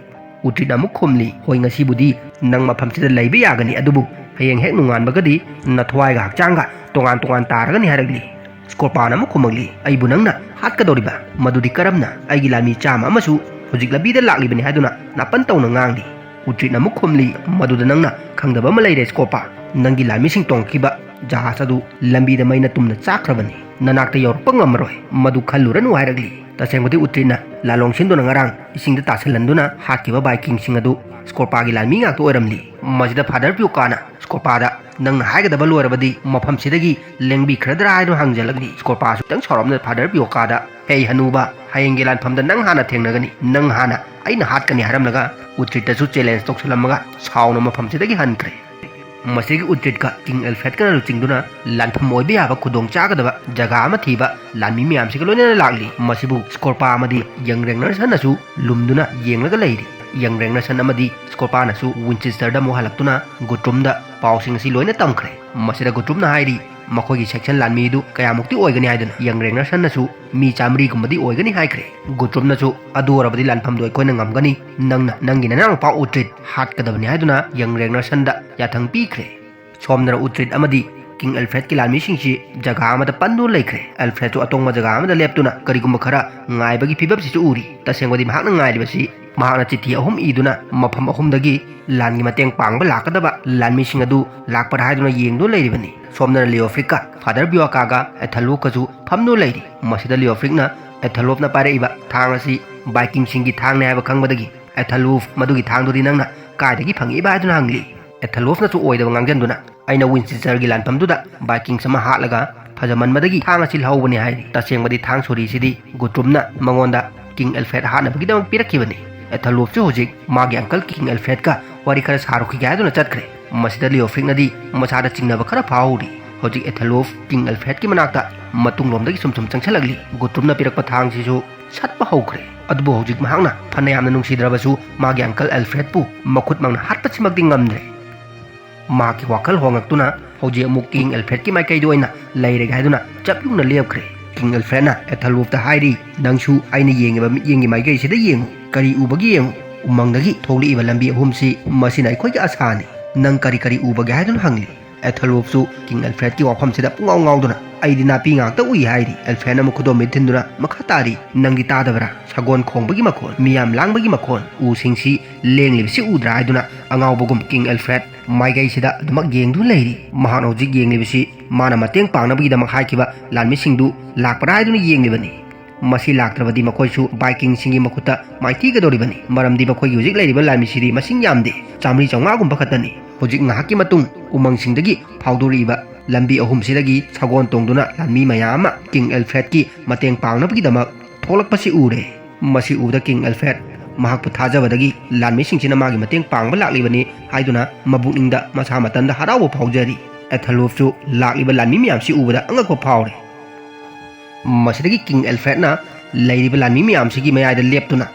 ꯎꯇ꯭ꯔꯤꯠꯅ ꯑꯃꯨꯛ ꯈꯨꯝꯂꯤ, "ꯍꯣꯏ, ꯉꯁꯤꯕꯨꯗꯤ ꯅꯪ ꯃꯐꯝꯁꯤꯗ ꯂꯩꯕ ꯌꯥꯒꯅꯤ, ꯑꯗꯨꯕꯨ ꯍꯌꯦꯡ ꯍꯦꯛ ꯅꯣꯡꯉꯥꯟꯕꯒꯗꯤ ꯅꯊ꯭ꯋꯥꯏꯒ ꯍꯛꯆꯥꯡꯒ ꯇꯣꯉꯥꯟ ꯇꯣꯉꯥꯟ ꯇꯥꯔꯒꯅꯤ" ꯍꯥꯏꯔꯛꯂꯤ꯫ ꯁ꯭ꯀꯣꯄꯥꯅ ꯑꯃꯨꯛ ꯈꯨꯝꯃꯛꯂꯤ, "ꯑꯩꯕꯨ ꯅꯪꯅ ꯍꯥꯠꯀꯗꯧꯔꯤꯕ? ꯃꯗꯨꯗꯤ ꯀꯔꯝꯅ? ꯑꯩꯒꯤ ꯂꯥꯟꯃꯤ ꯆꯥꯝꯃ ꯑꯃꯁꯨ ꯍꯧꯖꯤꯛ ꯂꯝꯕꯤꯗ ꯂꯥꯛꯂꯤꯕꯅꯤ" ꯍꯥꯏꯗꯨꯅ ꯅꯥꯄꯟ ꯇꯧꯅ ꯉꯥꯡꯂꯤ꯫ ꯎꯇ꯭ꯔꯤꯠꯅ ꯑꯃꯨꯛ ꯈꯨꯝꯂꯤ, "ꯃꯗꯨꯗ ꯅꯪꯅ ꯈꯪꯗꯕ ꯑꯃ ꯂꯩꯔꯦ ꯁ꯭ꯀꯣꯄꯥ꯫ ꯅꯪꯒꯤ ꯂꯥꯟꯃꯤꯁꯤꯡ ꯇꯣꯡꯈꯤꯕ ꯖꯍꯥꯖ ꯑꯗꯨ ꯂꯝꯕꯤꯗ ꯃꯩꯅ ꯇꯨꯝꯅ ꯆꯥꯛꯈ꯭ꯔꯕꯅꯤ꯫ ꯅꯅꯥꯛꯇ ꯌꯧꯔꯛꯄ ꯉꯝꯃꯔꯣꯏ꯫ ꯃꯗꯨ ꯈꯜꯂꯨꯔꯅꯨ" ꯍꯥꯏꯔꯛꯂꯤ꯫ ꯇꯁꯦꯡꯕꯗꯤ ꯎꯇ꯭ꯔꯤꯠꯅ ꯂꯥꯂꯣꯡ ꯁꯤꯟꯗꯨꯅ ꯉꯔꯥꯡ ꯏꯁꯤꯡꯗ ꯇꯥꯁꯤꯜꯍꯟꯗꯨꯅ ꯍꯥꯠꯈꯤꯕ ꯚꯥꯏꯀꯤꯡꯁꯤꯡ ꯑꯗꯨ ꯁ꯭ꯀꯣꯄꯥꯒꯤ ꯂꯥꯟꯃꯤ ꯉꯥꯛꯇ ꯑꯣꯏꯔꯝꯂꯤ꯫ ꯃꯁꯤꯗ ꯐꯥꯗꯔ ꯄꯤꯌꯣꯀꯥꯅ ꯁ꯭ꯀꯣꯄꯥꯗ, "ꯅꯪꯅ ꯍꯥꯏꯒꯗꯕ ꯂꯣꯏꯔꯕꯗꯤ ꯃꯐꯝꯁꯤꯗꯒꯤ ꯂꯦꯡꯕꯤꯈ꯭ꯔꯗ꯭ꯔꯥ?" ꯍꯥꯏꯗꯨꯅ ꯍꯪꯖꯜꯂꯛꯂꯤ꯫ ꯁ꯭ꯀꯣꯄꯥꯁꯨ ꯈꯤꯇꯪ ꯁꯥꯎꯔꯞꯅ ꯐꯥꯗꯔ ꯄꯤꯌꯣꯀꯥꯗ, "ꯍꯦ ꯍꯅꯨꯕ, ꯍꯌꯦꯡꯒꯤ ꯂꯥꯟꯐꯝꯗ ꯅꯪ ꯍꯥꯟꯅ ꯊꯦꯡꯅꯒꯅꯤ꯫ ꯅꯪ ꯍꯥꯟꯅ ꯑꯩꯅ ꯍꯥꯠꯀꯅꯤ" ꯍꯥꯏꯔꯝꯂꯒ ꯎꯇ꯭ꯔꯤꯠꯇꯁꯨ ꯆꯦꯂꯦꯟꯖ ꯇꯧꯁꯜꯂꯝꯃꯒ ꯁꯥꯎꯅ ꯃꯐꯝꯁꯤꯗꯒꯤ ꯍꯟꯈ꯭ꯔꯦ꯫ ꯃꯁꯤꯒꯤ ꯎꯇ꯭ꯔꯤꯠꯀ ꯀꯤꯡ ꯑꯦꯜꯐ꯭ꯔꯦꯗꯀꯅ ꯂꯨꯆꯤꯡꯗꯨꯅ ꯂꯥꯟꯐꯝ ꯑꯣꯏꯕ ꯌꯥꯕ ꯈꯨꯗꯣꯡ ꯆꯥꯒꯗꯕ ꯖꯒꯥ ꯑꯃ ꯊꯤꯕ ꯂꯥꯟꯃꯤ ꯃꯌꯥꯝꯁꯤꯒ ꯂꯣꯏꯅꯅ ꯂꯥꯛꯂꯤ꯫ ꯃꯁꯤꯕꯨ ꯁ꯭ꯀꯣꯔꯄꯥ ꯑꯃꯗꯤ ꯌꯪ ꯔꯦꯒꯅꯔꯁꯟꯅꯁꯨ ꯂꯨꯝꯗꯨꯅ ꯌꯦꯡꯂꯒ ꯂꯩꯔꯤ꯫ ꯌꯪ ꯔꯦꯒꯅꯔꯁꯟ ꯑꯃꯗꯤ ꯁ꯭ꯀꯣꯔꯄꯥꯅꯁꯨ ꯋꯤꯟꯆꯦꯁꯇꯔꯗ ꯑꯃꯨꯛ ꯍꯜꯂꯛꯇꯨꯅ ꯒꯨꯇ꯭ꯔꯨꯝꯗ ꯄꯥꯎꯁꯤꯡ ꯑꯁꯤ ꯂꯣꯏꯅ ꯇꯝꯈ꯭ꯔꯦ꯫ ꯃꯁꯤꯗ ꯒꯨꯇ꯭ꯔꯨꯝꯅ ꯍꯥꯏꯔꯤ, "ꯃꯈꯣꯏꯒꯤ ꯁꯦꯛꯁꯟ ꯂꯥꯟꯃꯤꯗꯨ ꯀꯌꯥꯃꯨꯛꯇꯤ ꯑꯣꯏꯒꯅꯤ?" ꯍꯥꯏꯗꯨꯅ꯫ ꯌꯪ ꯔꯦꯒꯅꯔꯁꯟꯅꯁꯨ, "ꯃꯤ ꯆꯥꯃꯔꯤꯒꯨꯝꯕꯗꯤ ꯑꯣꯏꯒꯅꯤ" ꯍꯥꯏꯈ꯭ꯔꯦ꯫ ꯒꯨꯇ꯭ꯔꯨꯝꯅꯁꯨ, "ꯑꯗꯨ ꯑꯣꯏꯔꯕꯗꯤ ꯂꯥꯟꯐꯝꯗꯣ ꯑꯩꯈꯣꯏꯅ ꯉꯝꯒꯅꯤ꯫ ꯅꯪꯅ ꯅꯪꯒꯤ ꯅꯅꯥꯎꯅꯨꯄꯥ ꯎꯇ꯭ꯔꯤꯠ ꯍꯥꯠꯀꯗꯕꯅꯤ" ꯍꯥꯏꯗꯨꯅ ꯌꯪ ꯔꯦꯒꯅꯔꯁꯟꯗ ꯌꯥꯊꯪ ꯄꯤꯈ꯭ꯔꯦ꯫ ꯁꯣꯝꯗꯅ ꯎꯇ꯭ꯔꯤꯠ ꯑꯃꯗꯤ ꯀꯤꯡ ꯑꯦꯜꯐ꯭ꯔꯦꯗꯀꯤ ꯂꯥꯟꯃꯤꯁꯤꯡꯁꯤ ꯖꯒꯥ ꯑꯃꯗ ꯄꯟꯗꯨꯅ ꯂꯩꯈ꯭ꯔꯦ꯫ ꯑꯦꯜꯐ꯭ꯔꯦꯗꯁꯨ ꯑꯇꯣꯡꯕ ꯖꯒꯥ ꯑꯃꯗ ꯂꯦꯞꯇꯨꯅ ꯀꯔꯤꯒꯨꯝꯕ ꯈꯔ ꯉꯥꯏꯕꯒꯤ ꯐꯤꯕꯝꯁꯤꯁꯨ ꯎꯔꯤ꯫ ꯇꯁꯦꯡꯕꯗꯤ ꯃꯍꯥꯛꯅ ꯉꯥꯏꯔꯤꯕꯁꯤ, ꯃꯍꯥꯛꯅ ꯆꯤꯊꯤ ꯑꯍꯨꯝ ꯏꯗꯨꯅ ꯃꯐꯝ ꯑꯍꯨꯝꯗꯒꯤ ꯂꯥꯟꯒꯤ ꯃꯇꯦꯡ ꯄꯥꯡꯕ ꯂꯥꯛꯀꯗꯕ ꯂꯥꯟꯃꯤꯁꯤꯡ ꯑꯗꯨ ꯂꯥꯛꯄ꯭ꯔꯥ ꯍꯥꯏꯗꯨꯅ ꯌꯦꯡꯗꯨꯅ ꯂꯩꯔꯤꯕꯅꯤ꯫ ꯁꯣꯝꯗꯅ ꯂꯤꯑꯣꯐ꯭ꯔꯤꯛꯀ ꯐꯥꯗꯔ ꯕꯤꯌꯣꯀꯥꯒ ꯑꯦꯊꯂꯣꯐꯀꯁꯨ ꯐꯝꯗꯨꯅ ꯂꯩꯔꯤ꯫ ꯃꯁꯤꯗ ꯂꯤꯑꯣꯐ꯭ꯔꯤꯛꯅ ꯑꯦꯊꯂꯣꯐꯅ ꯄꯥꯏꯔꯛꯏꯕ ꯊꯥꯡ ꯑꯁꯤ ꯚꯥꯏꯀꯤꯡꯁꯤꯡꯒꯤ ꯊꯥꯡꯅꯤ ꯍꯥꯏꯕ ꯈꯪꯕꯗꯒꯤ, "ꯑꯦꯊꯂꯣꯐ, ꯃꯗꯨꯒꯤ ꯊꯥꯡꯗꯨꯗꯤ ꯅꯪꯅ ꯀꯥꯏꯗꯒꯤ ꯐꯪꯉꯛꯏꯕ?" ꯍꯥꯏꯗꯨꯅ ꯍꯪꯂꯤ꯫ ꯑꯦꯊꯂꯣꯐꯅꯁꯨ ꯑꯣꯏꯗꯕ ꯉꯥꯡꯖꯟꯗꯨꯅ, "ꯑꯩꯅ ꯋꯤꯟꯆꯦꯁꯇꯔꯒꯤ ꯂꯥꯟꯐꯝꯗꯨꯗ ꯚꯥꯏꯀꯤꯡꯁ ꯑꯃ ꯍꯥꯠꯂꯒ ꯐꯖꯃꯟꯕꯗꯒꯤ ꯊꯥꯡ ꯑꯁꯤ ꯂꯧꯍꯧꯕꯅꯤ" ꯍꯥꯏꯔꯤ꯫ ꯇꯁꯦꯡꯕꯗꯤ ꯊꯥꯡ ꯁꯣꯔꯤꯁꯤꯗꯤ ꯒꯨꯇ꯭ꯔꯨꯝꯅ ꯃꯉꯣꯟꯗ ꯀꯤꯡ ꯑꯦꯜꯐ꯭ꯔꯦꯗ ꯍꯥꯠꯅꯕꯒꯤꯗꯃꯛ ꯄꯤꯔꯛꯈꯤꯕꯅꯤ꯫ ꯑꯦꯊꯂꯣꯐꯁꯨ ꯍꯧꯖꯤꯛ ꯃꯥꯒꯤ ꯑꯪꯀꯜ ꯀꯤꯡ ꯑꯦꯜꯐ꯭ꯔꯦꯗꯀ ꯋꯥꯔꯤ ꯈꯔ ꯁꯥꯔꯨꯈꯤꯒꯦ ꯍꯥꯏꯗꯨꯅ ꯆꯠꯈ꯭ꯔꯦ꯫ ꯃꯁꯤꯗ ꯂꯤꯑꯣꯐ꯭ꯔꯤꯛꯅꯗꯤ ꯃꯁꯥꯗ ꯆꯤꯡꯅꯕ ꯈꯔ ꯐꯥꯎꯍꯧꯔꯤ꯫ ꯍꯧꯖꯤꯛ ꯑꯦꯊꯂꯣꯐ ꯀꯤꯡ ꯑꯦꯜꯐ꯭ꯔꯦꯗꯀꯤ ꯃꯅꯥꯛꯇ ꯃꯇꯨꯡꯂꯣꯝꯗꯒꯤ ꯁꯨꯝ ꯁꯨꯝ ꯆꯪꯁꯤꯜꯂꯛꯂꯤ꯫ ꯒꯨꯇ꯭ꯔꯨꯝꯅ ꯄꯤꯔꯛꯄ ꯊꯥꯡꯁꯤꯁꯨ ꯁꯠꯄ ꯍꯧꯈ꯭ꯔꯦ꯫ ꯑꯗꯨꯕꯨ ꯍꯧꯖꯤꯛ ꯃꯍꯥꯛꯅ ꯐꯅ ꯌꯥꯝꯅ ꯅꯨꯡꯁꯤꯗ꯭ꯔꯕꯁꯨ ꯃꯥꯒꯤ ꯑꯪꯀꯜ ꯑꯦꯜꯐ꯭ꯔꯦꯗꯄꯨ ꯃꯈꯨꯠꯃꯛꯅ ꯍꯥꯠꯄꯁꯤꯃꯛꯇꯤ ꯉꯝꯗ꯭ꯔꯦ꯫ ꯃꯍꯥꯛꯀꯤ ꯋꯥꯈꯜ ꯍꯣꯡꯂꯛꯇꯨꯅ ꯍꯧꯖꯤꯛ ꯑꯃꯨꯛ ꯀꯤꯡ ꯑꯦꯜꯐ꯭ꯔꯦꯗꯀꯤ ꯃꯥꯏꯀꯩꯗ ꯑꯣꯏꯅ ꯂꯩꯔꯒꯦ ꯍꯥꯏꯗꯨꯅ ꯆꯞ ꯌꯨꯡꯅ ꯂꯦꯞꯈ꯭ꯔꯦ꯫ ꯀꯤꯡ ꯑꯦꯜꯐ꯭ꯔꯦꯗꯅ ꯑꯦꯊꯜꯋꯨꯐꯇ ꯍꯥꯏꯔꯤ, "ꯅꯪꯁꯨ ꯑꯩꯅ ꯌꯦꯡꯉꯤꯕ ꯃꯤꯠꯌꯦꯡꯒꯤ ꯃꯥꯏꯀꯩꯁꯤꯗ ꯌꯦꯡꯉꯨ꯫ ꯀꯔꯤ ꯎꯕꯒꯦ ꯌꯦꯡꯉꯨ꯫ ꯎꯃꯪꯗꯒꯤ ꯊꯣꯛꯂꯛꯏꯕ ꯂꯝꯕꯤ ꯑꯍꯨꯝꯁꯤ, ꯃꯁꯤꯅ ꯑꯩꯈꯣꯏꯒꯤ ꯑꯁꯥꯅꯤ꯫ ꯅꯪ ꯀꯔꯤ ꯀꯔꯤ ꯎꯕꯒꯦ?" ꯍꯥꯏꯗꯨꯅ ꯍꯪꯂꯤ꯫ ꯑꯦꯊꯜꯋꯨꯐꯁꯨ ꯀꯤꯡ ꯑꯦꯜꯐ꯭ꯔꯦꯗꯀꯤ ꯋꯥꯐꯝꯁꯤꯗ ꯄꯨꯡꯉꯥꯎ ꯉꯥꯎꯗꯨꯅ, "ꯑꯩꯗꯤ ꯅꯥꯄꯤ ꯉꯥꯛꯇ ꯎꯏ" ꯍꯥꯏꯔꯤ꯫ ꯑꯦꯜꯐ꯭ꯔꯦꯗꯅ ꯑꯃꯨꯛ ꯈꯨꯗꯣꯝꯕꯤ ꯊꯤꯟꯗꯨꯅ ꯃꯈꯥ ꯇꯥꯔꯤ, "ꯅꯪꯗꯤ ꯇꯥꯗꯕ꯭ꯔꯥ? ꯁꯒꯣꯜ ꯈꯣꯡꯕꯒꯤ ꯃꯈꯣꯟ, ꯃꯤꯌꯥꯝ ꯂꯥꯡꯕꯒꯤ ꯃꯈꯣꯟ, ꯎꯁꯤꯡꯁꯤ ꯂꯦꯡꯂꯤꯕꯁꯤ ꯎꯗ꯭ꯔꯥ?" ꯍꯥꯏꯗꯨꯅ ꯑꯉꯥꯎꯕꯒꯨꯝ ꯀꯤꯡ ꯑꯦꯜꯐ꯭ꯔꯦꯗ ꯃꯥꯏꯀꯩꯁꯤꯗ ꯑꯗꯨꯃꯛ ꯌꯦꯡꯗꯨꯅ ꯂꯩꯔꯤ꯫ ꯃꯍꯥꯛꯅ ꯍꯧꯖꯤꯛ ꯌꯦꯡꯂꯤꯕꯁꯤ ꯃꯥꯅ ꯃꯇꯦꯡ ꯄꯥꯡꯅꯕꯒꯤꯗꯃꯛ ꯍꯥꯏꯈꯤꯕ ꯂꯥꯟꯃꯤꯁꯤꯡꯗꯨ ꯂꯥꯛꯄ꯭ꯔꯥ ꯍꯥꯏꯗꯨꯅ ꯌꯦꯡꯂꯤꯕꯅꯤ꯫ ꯃꯁꯤ ꯂꯥꯛꯇ꯭ꯔꯕꯗꯤ ꯃꯈꯣꯏꯁꯨ ꯚꯥꯏꯀꯤꯡꯁꯤꯡꯒꯤ ꯃꯈꯨꯠꯇ ꯃꯥꯏꯊꯤꯒꯗꯧꯔꯤꯕꯅꯤ, ꯃꯔꯝꯗꯤ ꯃꯈꯣꯏꯒꯤ ꯍꯧꯖꯤꯛ ꯂꯩꯔꯤꯕ ꯂꯥꯟꯃꯤꯁꯤꯗꯤ ꯃꯁꯤꯡ ꯌꯥꯝꯗꯦ, ꯆꯥꯃꯔꯤ ꯆꯥꯝꯃꯉꯥꯒꯨꯝꯕ ꯈꯛꯇꯅꯤ꯫ ꯍꯧꯖꯤꯛ ꯉꯥꯏꯍꯥꯛꯀꯤ ꯃꯇꯨꯡ ꯎꯃꯪꯁꯤꯡꯗꯒꯤ ꯐꯥꯎꯗꯣꯔꯛꯏꯕ ꯂꯝꯕꯤ ꯑꯍꯨꯝꯁꯤꯗꯒꯤ ꯁꯒꯣꯜ ꯇꯣꯡꯗꯨꯅ ꯂꯥꯟꯃꯤ ꯃꯌꯥꯝ ꯑꯃ ꯀꯤꯡ ꯑꯦꯜꯐ꯭ꯔꯦꯗꯀꯤ ꯃꯇꯦꯡ ꯄꯥꯡꯅꯕꯒꯤꯗꯃꯛ ꯊꯣꯛꯂꯛꯄꯁꯤ ꯎꯔꯦ꯫ ꯃꯁꯤ ꯎꯕꯗ ꯀꯤꯡ ꯑꯦꯜꯐ꯭ꯔꯦꯗ ꯃꯍꯥꯛꯄꯨ ꯊꯥꯖꯕꯗꯒꯤ ꯂꯥꯟꯃꯤꯁꯤꯡꯁꯤꯅ ꯃꯥꯒꯤ ꯃꯇꯦꯡ ꯄꯥꯡꯕ ꯂꯥꯛꯂꯤꯕꯅꯤ ꯍꯥꯏꯗꯨꯅ ꯃꯕꯨꯛꯅꯤꯡꯗ ꯃꯁꯥ ꯃꯊꯟꯇ ꯍꯔꯥꯎꯕ ꯐꯥꯎꯖꯔꯤ꯫ ꯑꯦꯊꯜꯋꯨꯐꯁꯨ ꯂꯥꯛꯂꯤꯕ ꯂꯥꯟꯃꯤ ꯃꯌꯥꯝꯁꯤ ꯎꯕꯗ ꯑꯉꯛꯄ ꯐꯥꯎꯔꯦ꯫ ꯃꯁꯤꯗꯒꯤ ꯀꯤꯡ ꯑꯦꯜꯐ꯭ꯔꯦꯗꯅ ꯂꯩꯔꯤꯕ ꯂꯥꯟꯃꯤ ꯃꯌꯥꯝꯁꯤꯒꯤ ꯃꯌꯥꯏꯗ ꯂꯦꯞꯇꯨꯅ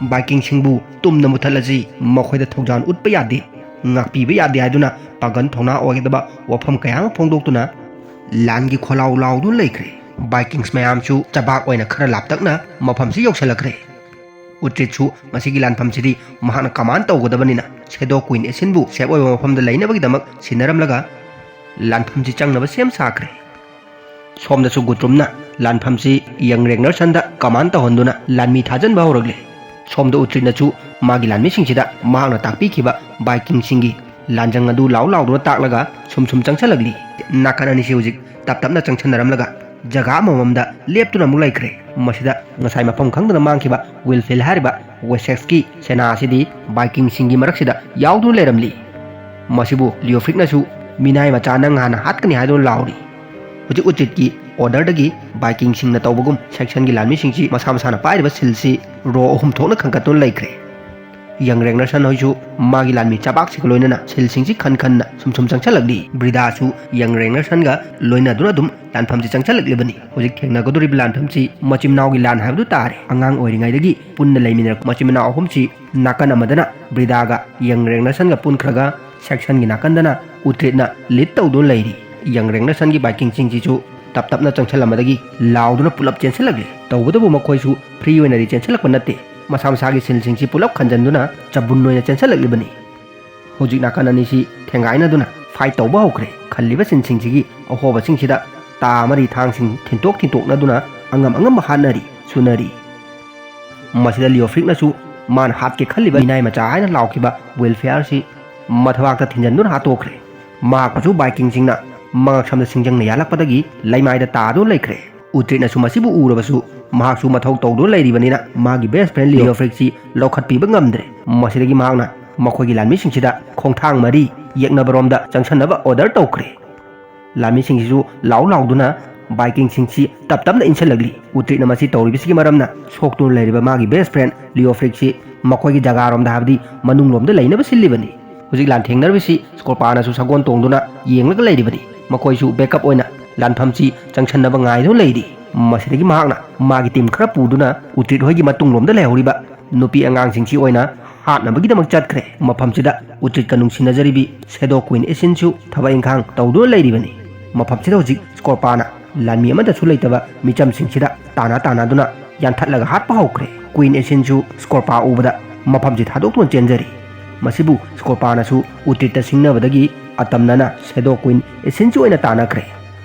ꯚꯥꯏꯀꯤꯡꯁꯤꯡꯕꯨ ꯇꯨꯝꯅ ꯃꯨꯊꯠꯂꯁꯤ, ꯃꯈꯣꯏꯗ ꯊꯧꯖꯥꯜ ꯎꯠꯄ ꯌꯥꯗꯦ, ꯉꯥꯛꯄꯤꯕ ꯌꯥꯗꯦ ꯍꯥꯏꯗꯨꯅ ꯄꯥꯡꯒꯜ ꯊꯧꯅꯥ ꯑꯣꯏꯒꯗꯕ ꯋꯥꯐꯝ ꯀꯌꯥ ꯑꯃ ꯐꯣꯡꯗꯣꯛꯇꯨꯅ ꯂꯥꯟꯒꯤ ꯈꯣꯜꯂꯥꯎ ꯂꯥꯎꯗꯨꯅ ꯂꯩꯈ꯭ꯔꯦ꯫ ꯚꯥꯏꯀꯤꯡꯁ ꯃꯌꯥꯝꯁꯨ ꯆꯕꯥꯛ ꯑꯣꯏꯅ ꯈꯔ ꯂꯥꯞꯇꯛꯅ ꯃꯐꯝꯁꯤ ꯌꯧꯁꯤꯜꯂꯛꯈ꯭ꯔꯦ꯫ ꯎꯇ꯭ꯔꯤꯠꯁꯨ ꯃꯁꯤꯒꯤ ꯂꯥꯟꯐꯝꯁꯤꯗꯤ ꯃꯍꯥꯛꯅ ꯀꯃꯥꯟ ꯇꯧꯒꯗꯕꯅꯤꯅ ꯁꯦꯗꯣ ꯀ꯭ꯋꯤꯟ ꯑꯦꯁꯤꯟꯕꯨ ꯁꯦꯞ ꯑꯣꯏꯕ ꯃꯐꯝꯗ ꯂꯩꯅꯕꯒꯤꯗꯃꯛ ꯁꯤꯟꯅꯔꯝꯂꯒ ꯂꯥꯟꯐꯝꯁꯤ ꯆꯪꯅꯕ ꯁꯦꯝ ꯁꯥꯈ꯭ꯔꯦ꯫ ꯁꯣꯝꯗꯁꯨ ꯒꯨꯇ꯭ꯔꯨꯝꯅ ꯂꯥꯟꯐꯝꯁꯤ ꯌꯪ ꯔꯦꯒꯅꯔꯁꯟꯗ ꯀꯃꯥꯟ ꯇꯧꯍꯟꯗꯨꯅ ꯂꯥꯟꯃꯤ ꯊꯥꯖꯟꯕ ꯍꯧꯔꯛꯂꯦ꯫ ꯁꯣꯝꯗ ꯎꯇ꯭ꯔꯤꯠꯅꯁꯨ ꯃꯥꯒꯤ ꯂꯥꯟꯃꯤꯁꯤꯡꯁꯤꯗ ꯃꯍꯥꯛꯅ ꯇꯥꯛꯄꯤꯈꯤꯕ ꯚꯥꯏꯀꯤꯡꯁꯤꯡꯒꯤ ꯂꯥꯟꯖꯪ ꯑꯗꯨ ꯂꯥꯎ ꯂꯥꯎꯗꯨꯅ ꯇꯥꯛꯂꯒ ꯁꯨꯝ ꯁꯨꯝ ꯆꯪꯁꯤꯜꯂꯛꯂꯤ꯫ ꯅꯥꯀꯟ ꯑꯅꯤꯁꯤ ꯍꯧꯖꯤꯛ ꯇꯞ ꯇꯞꯅ ꯆꯪꯁꯤꯟꯅꯔꯝꯂꯒ ꯖꯒꯥ ꯑꯃꯃꯝꯗ ꯂꯦꯞꯇꯨꯅ ꯑꯃꯨꯛ ꯂꯩꯈ꯭ꯔꯦ꯫ ꯃꯁꯤꯗ ꯉꯁꯥꯏ ꯃꯐꯝ ꯈꯪꯗꯅ ꯃꯥꯡꯈꯤꯕ ꯋꯤꯜꯐꯤꯜ ꯍꯥꯏꯔꯤꯕ ꯋꯦꯁꯦꯛꯁꯀꯤ ꯁꯦꯅꯥ ꯑꯁꯤꯗꯤ ꯚꯥꯏꯀꯤꯡꯁꯤꯡꯒꯤ ꯃꯔꯛꯁꯤꯗ ꯌꯥꯎꯗꯨꯅ ꯂꯩꯔꯝꯂꯤ꯫ ꯃꯁꯤꯕꯨ ꯂꯤꯑꯣꯐ꯭ꯔꯤꯛꯅꯁꯨ, "ꯃꯤꯅꯥꯏ ꯃꯆꯥ, ꯅꯪ ꯍꯥꯟꯅ ꯍꯥꯠꯀꯅꯤ" ꯍꯥꯏꯗꯨꯅ ꯂꯥꯎꯔꯤ꯫ ꯍꯧꯖꯤꯛ ꯎꯆꯤꯠꯀꯤ ꯑꯣꯔꯗꯔꯗꯒꯤ ꯚꯥꯏꯀꯤꯡꯁꯤꯡꯅ ꯇꯧꯕꯒꯨꯝ ꯁꯦꯛꯁꯟꯒꯤ ꯂꯥꯟꯃꯤꯁꯤꯡꯁꯤ ꯃꯁꯥ ꯃꯁꯥꯅ ꯄꯥꯏꯔꯤꯕ ꯁꯤꯜꯁꯤ ꯔꯣ ꯑꯍꯨꯝ ꯊꯣꯛꯅ ꯈꯟꯒꯠꯇꯨꯅ ꯂꯩꯈ꯭ꯔꯦ꯫ ꯌꯪ ꯔꯦꯒꯅꯔꯁꯟ ꯍꯣꯏꯁꯨ ꯃꯥꯒꯤ ꯂꯥꯟꯃꯤ ꯆꯕꯥꯛꯁꯤꯒ ꯂꯣꯏꯅꯅ ꯁꯤꯜꯁꯤꯡꯁꯤ ꯈꯟ ꯈꯟꯅ ꯁꯨꯝ ꯁꯨꯝ ꯆꯪꯁꯤꯜꯂꯛꯂꯤ꯫ ꯕ꯭ꯔꯤꯗꯥꯁꯨ ꯌꯪ ꯔꯦꯒꯅꯔꯁꯟꯒ ꯂꯣꯏꯅꯗꯨꯅ ꯑꯗꯨꯝ ꯂꯥꯟꯐꯝꯁꯤ ꯆꯪꯁꯤꯜꯂꯛꯂꯤꯕꯅꯤ꯫ ꯍꯧꯖꯤꯛ ꯊꯦꯡꯅꯒꯗꯧꯔꯤꯕ ꯂꯥꯟꯐꯝꯁꯤ ꯃꯆꯤꯟ ꯃꯅꯥꯎꯒꯤ ꯂꯥꯟ ꯍꯥꯏꯕꯗꯨ ꯇꯥꯔꯦ꯫ ꯑꯉꯥꯡ ꯑꯣꯏꯔꯤꯉꯩꯗꯒꯤ ꯄꯨꯟꯅ ꯂꯩꯃꯤꯟꯅꯔꯛꯄ ꯃꯆꯤꯟ ꯃꯅꯥꯎ ꯑꯍꯨꯝꯁꯤ ꯅꯥꯀꯟ ꯑꯃꯗꯅ ꯕ꯭ꯔꯤꯗꯥꯒ ꯌꯪ ꯔꯦꯒꯅꯔꯁꯟꯒ ꯄꯨꯟꯈ꯭ꯔꯒ, ꯁꯦꯛꯁꯟꯒꯤ ꯅꯥꯀꯟꯗꯅ ꯎꯇ꯭ꯔꯤꯠꯅ ꯂꯤꯗ ꯇꯧꯗꯨꯅ ꯂꯩꯔꯤ꯫ ꯌꯪ ꯔꯦꯡꯅꯔꯁꯟꯒꯤ ꯕꯥꯏꯀꯤꯡꯁꯤꯡꯁꯤꯁꯨ ꯇꯞ ꯇꯞꯅ ꯆꯪꯁꯤꯜꯂꯝꯕꯗꯒꯤ ꯂꯥꯎꯗꯨꯅ ꯄꯨꯂꯞ ꯆꯦꯟꯁꯤꯜꯂꯛꯂꯤ꯫ ꯇꯧꯕꯇꯕꯨ ꯃꯈꯣꯏꯁꯨ ꯐ꯭ꯔꯤ ꯑꯣꯏꯅꯗꯤ ꯆꯦꯟꯁꯤꯜꯂꯛꯄ ꯅꯠꯇꯦ꯫ ꯃꯁꯥ ꯃꯁꯥꯒꯤ ꯁꯤꯜꯁꯤꯡꯁꯤ ꯄꯨꯂꯞ ꯈꯟꯖꯟꯗꯨꯅ ꯆꯕꯨꯟ ꯑꯣꯏꯅ ꯆꯦꯟꯁꯤꯜꯂꯛꯂꯤꯕꯅꯤ꯫ ꯍꯧꯖꯤꯛ ꯅꯥꯀꯟ ꯑꯅꯤꯁꯤ ꯊꯦꯡꯒꯥꯏꯅꯗꯨꯅ ꯐꯥꯏꯠ ꯇꯧꯕ ꯍꯧꯈ꯭ꯔꯦ꯫ ꯈꯜꯂꯤꯕ ꯁꯤꯟꯁꯤꯡꯁꯤꯒꯤ ꯑꯍꯣꯕꯁꯤꯡꯁꯤꯗ ꯇꯥ ꯑꯃꯗꯤ ꯊꯥꯡꯁꯤꯡ ꯊꯤꯟꯇꯣꯛ ꯊꯤꯟꯇꯣꯛꯅꯗꯨꯅ ꯑꯉꯝ ꯑꯉꯝꯕ ꯍꯥꯠꯅꯔꯤ, ꯁꯨꯅꯔꯤ꯫ ꯃꯁꯤꯗ ꯂꯤꯑꯣꯐ꯭ꯔꯤꯛꯅꯁꯨ ꯃꯥꯅ ꯍꯥꯠꯀꯦ ꯈꯜꯂꯤꯕ ꯃꯤꯅꯥꯏ ꯃꯆꯥ ꯍꯥꯏꯅ ꯂꯥꯎꯈꯤꯕ ꯋꯤꯜꯐꯦꯌꯔꯁꯤ ꯃꯊꯕꯥꯛꯇ ꯊꯤꯟꯖꯟꯗꯨꯅ ꯍꯥꯠꯇꯣꯛꯈ꯭ꯔꯦ꯫ ꯃꯍꯥꯛꯄꯨꯁꯨ ꯕꯥꯏꯀꯤꯡꯁꯤꯡꯅ ꯃꯉꯛꯁꯝꯗ ꯁꯤꯡꯖꯪꯅ ꯌꯥꯜꯂꯛꯄꯗꯒꯤ ꯂꯩꯃꯥꯏꯗ ꯇꯥꯗꯨꯅ ꯂꯩꯈ꯭ꯔꯦ꯫ ꯎꯇ꯭ꯔꯤꯠꯅꯁꯨ ꯃꯁꯤꯕꯨ ꯎꯔꯕꯁꯨ ꯃꯍꯥꯛꯁꯨ ꯃꯊꯧ ꯇꯧꯗꯨꯅ ꯂꯩꯔꯤꯕꯅꯤꯅ ꯃꯥꯒꯤ ꯕꯦꯁ ꯐ꯭ꯔꯦꯟ ꯂꯤꯑꯣꯐ꯭ꯔꯤꯛꯁꯤ ꯂꯧꯈꯠꯄꯤꯕ ꯉꯝꯗ꯭ꯔꯦ꯫ ꯃꯁꯤꯗꯒꯤ ꯃꯍꯥꯛꯅ ꯃꯈꯣꯏꯒꯤ ꯂꯥꯟꯃꯤꯁꯤꯡꯁꯤꯗ ꯈꯣꯡꯊꯥꯡ ꯃꯔꯤ ꯌꯦꯛꯅꯕꯔꯣꯝꯗ ꯆꯪꯁꯟꯅꯕ ꯑꯣꯔꯗꯔ ꯇꯧꯈ꯭ꯔꯦ꯫ ꯂꯥꯟꯃꯤꯁꯤꯡꯁꯤꯁꯨ ꯂꯥꯎ ꯂꯥꯎꯗꯨꯅ ꯕꯥꯏꯀꯤꯡꯁꯤꯡꯁꯤ ꯇꯞ ꯇꯞꯅ ꯏꯟꯁꯤꯜꯂꯛꯂꯤ꯫ ꯎꯇ꯭ꯔꯤꯠꯅ ꯃꯁꯤ ꯇꯧꯔꯤꯕꯁꯤꯒꯤ ꯃꯔꯝꯅ ꯁꯣꯛꯇꯨꯅ ꯂꯩꯔꯤꯕ ꯃꯥꯒꯤ ꯕꯦꯁ ꯐ꯭ꯔꯦꯟ ꯂꯤꯑꯣꯐ꯭ꯔꯤꯛꯁꯤ ꯃꯈꯣꯏꯒꯤ ꯖꯒꯥꯔꯣꯝꯗ, ꯍꯥꯏꯕꯗꯤ ꯃꯅꯨꯡꯂꯣꯝꯗ ꯂꯩꯅꯕ ꯁꯤꯜꯂꯤꯕꯅꯤ꯫ ꯍꯧꯖꯤꯛ ꯂꯥꯟꯊꯦꯡꯅꯔꯤꯕꯁꯤ ꯁ꯭ꯀꯣꯔꯄꯥꯅꯁꯨ ꯁꯒꯣꯜ ꯇꯣꯡꯗꯨꯅ ꯌꯦꯡꯂꯒ ꯂꯩꯔꯤꯕꯅꯤ꯫ ꯃꯈꯣꯏꯁꯨ ꯕꯦꯛꯑꯞ ꯑꯣꯏꯅ ꯂꯥꯟꯐꯝꯁꯤ ꯆꯪꯁꯟꯅꯕ ꯉꯥꯏꯗꯨꯅ ꯂꯩꯔꯤ꯫ ꯃꯁꯤꯗꯒꯤ ꯃꯍꯥꯛꯅ ꯃꯥꯒꯤ ꯇꯤꯝ ꯈꯔ ꯄꯨꯗꯨꯅ ꯎꯇ꯭ꯔꯤꯠ ꯍꯣꯏꯒꯤ ꯃꯇꯨꯡꯂꯣꯝꯗ ꯂꯩꯍꯧꯔꯤꯕ ꯅꯨꯄꯤ ꯑꯉꯥꯡꯁꯤꯡꯁꯤ ꯑꯣꯏꯅ ꯍꯥꯠꯅꯕꯒꯤꯗꯃꯛ ꯆꯠꯈ꯭ꯔꯦ꯫ ꯃꯐꯝꯁꯤꯗ ꯎꯇ꯭ꯔꯤꯠꯀ ꯅꯨꯡꯁꯤꯅꯖꯔꯤꯕꯤ ꯁꯦꯗꯣ ꯀ꯭ꯋꯤꯟ ꯏꯁꯤꯟꯁꯨ ꯊꯕꯛ ꯏꯪꯈꯥꯡ ꯇꯧꯗꯨꯅ ꯂꯩꯔꯤꯕꯅꯤ꯫ ꯃꯐꯝꯁꯤꯗ ꯍꯧꯖꯤꯛ ꯁ꯭ꯀꯣꯔꯄꯥꯅ ꯂꯥꯟꯃꯤ ꯑꯃꯠꯇꯁꯨ ꯂꯩꯇꯕ ꯃꯤꯆꯝꯁꯤꯡꯁꯤꯗ ꯇꯥꯟꯅ ꯇꯥꯟꯅꯗꯨꯅ ꯌꯥꯟꯊꯠꯂꯒ ꯍꯥꯠꯄ ꯍꯧꯈ꯭ꯔꯦ꯫ ꯀ꯭ꯋꯤꯟ ꯏꯁꯤꯟꯁꯨ ꯁ꯭ꯀꯣꯔꯄꯥ ꯎꯕꯗ ꯃꯐꯝꯁꯤ ꯊꯥꯗꯣꯛꯇꯨꯅ ꯆꯦꯟꯖꯔꯤ꯫ ꯃꯁꯤꯕꯨ ꯁ꯭ꯀꯣꯔꯄꯥꯅꯁꯨ ꯎꯇ꯭ꯔꯤꯠꯇ ꯁꯤꯡꯅꯕꯗꯒꯤ ꯑꯇꯝꯅꯅ ꯁꯦꯗꯣ ꯀ꯭ꯋꯤꯟ ꯏꯁꯤꯟꯁꯨ ꯑꯣꯏꯅ ꯇꯥꯟꯅꯈ꯭ꯔꯦ꯫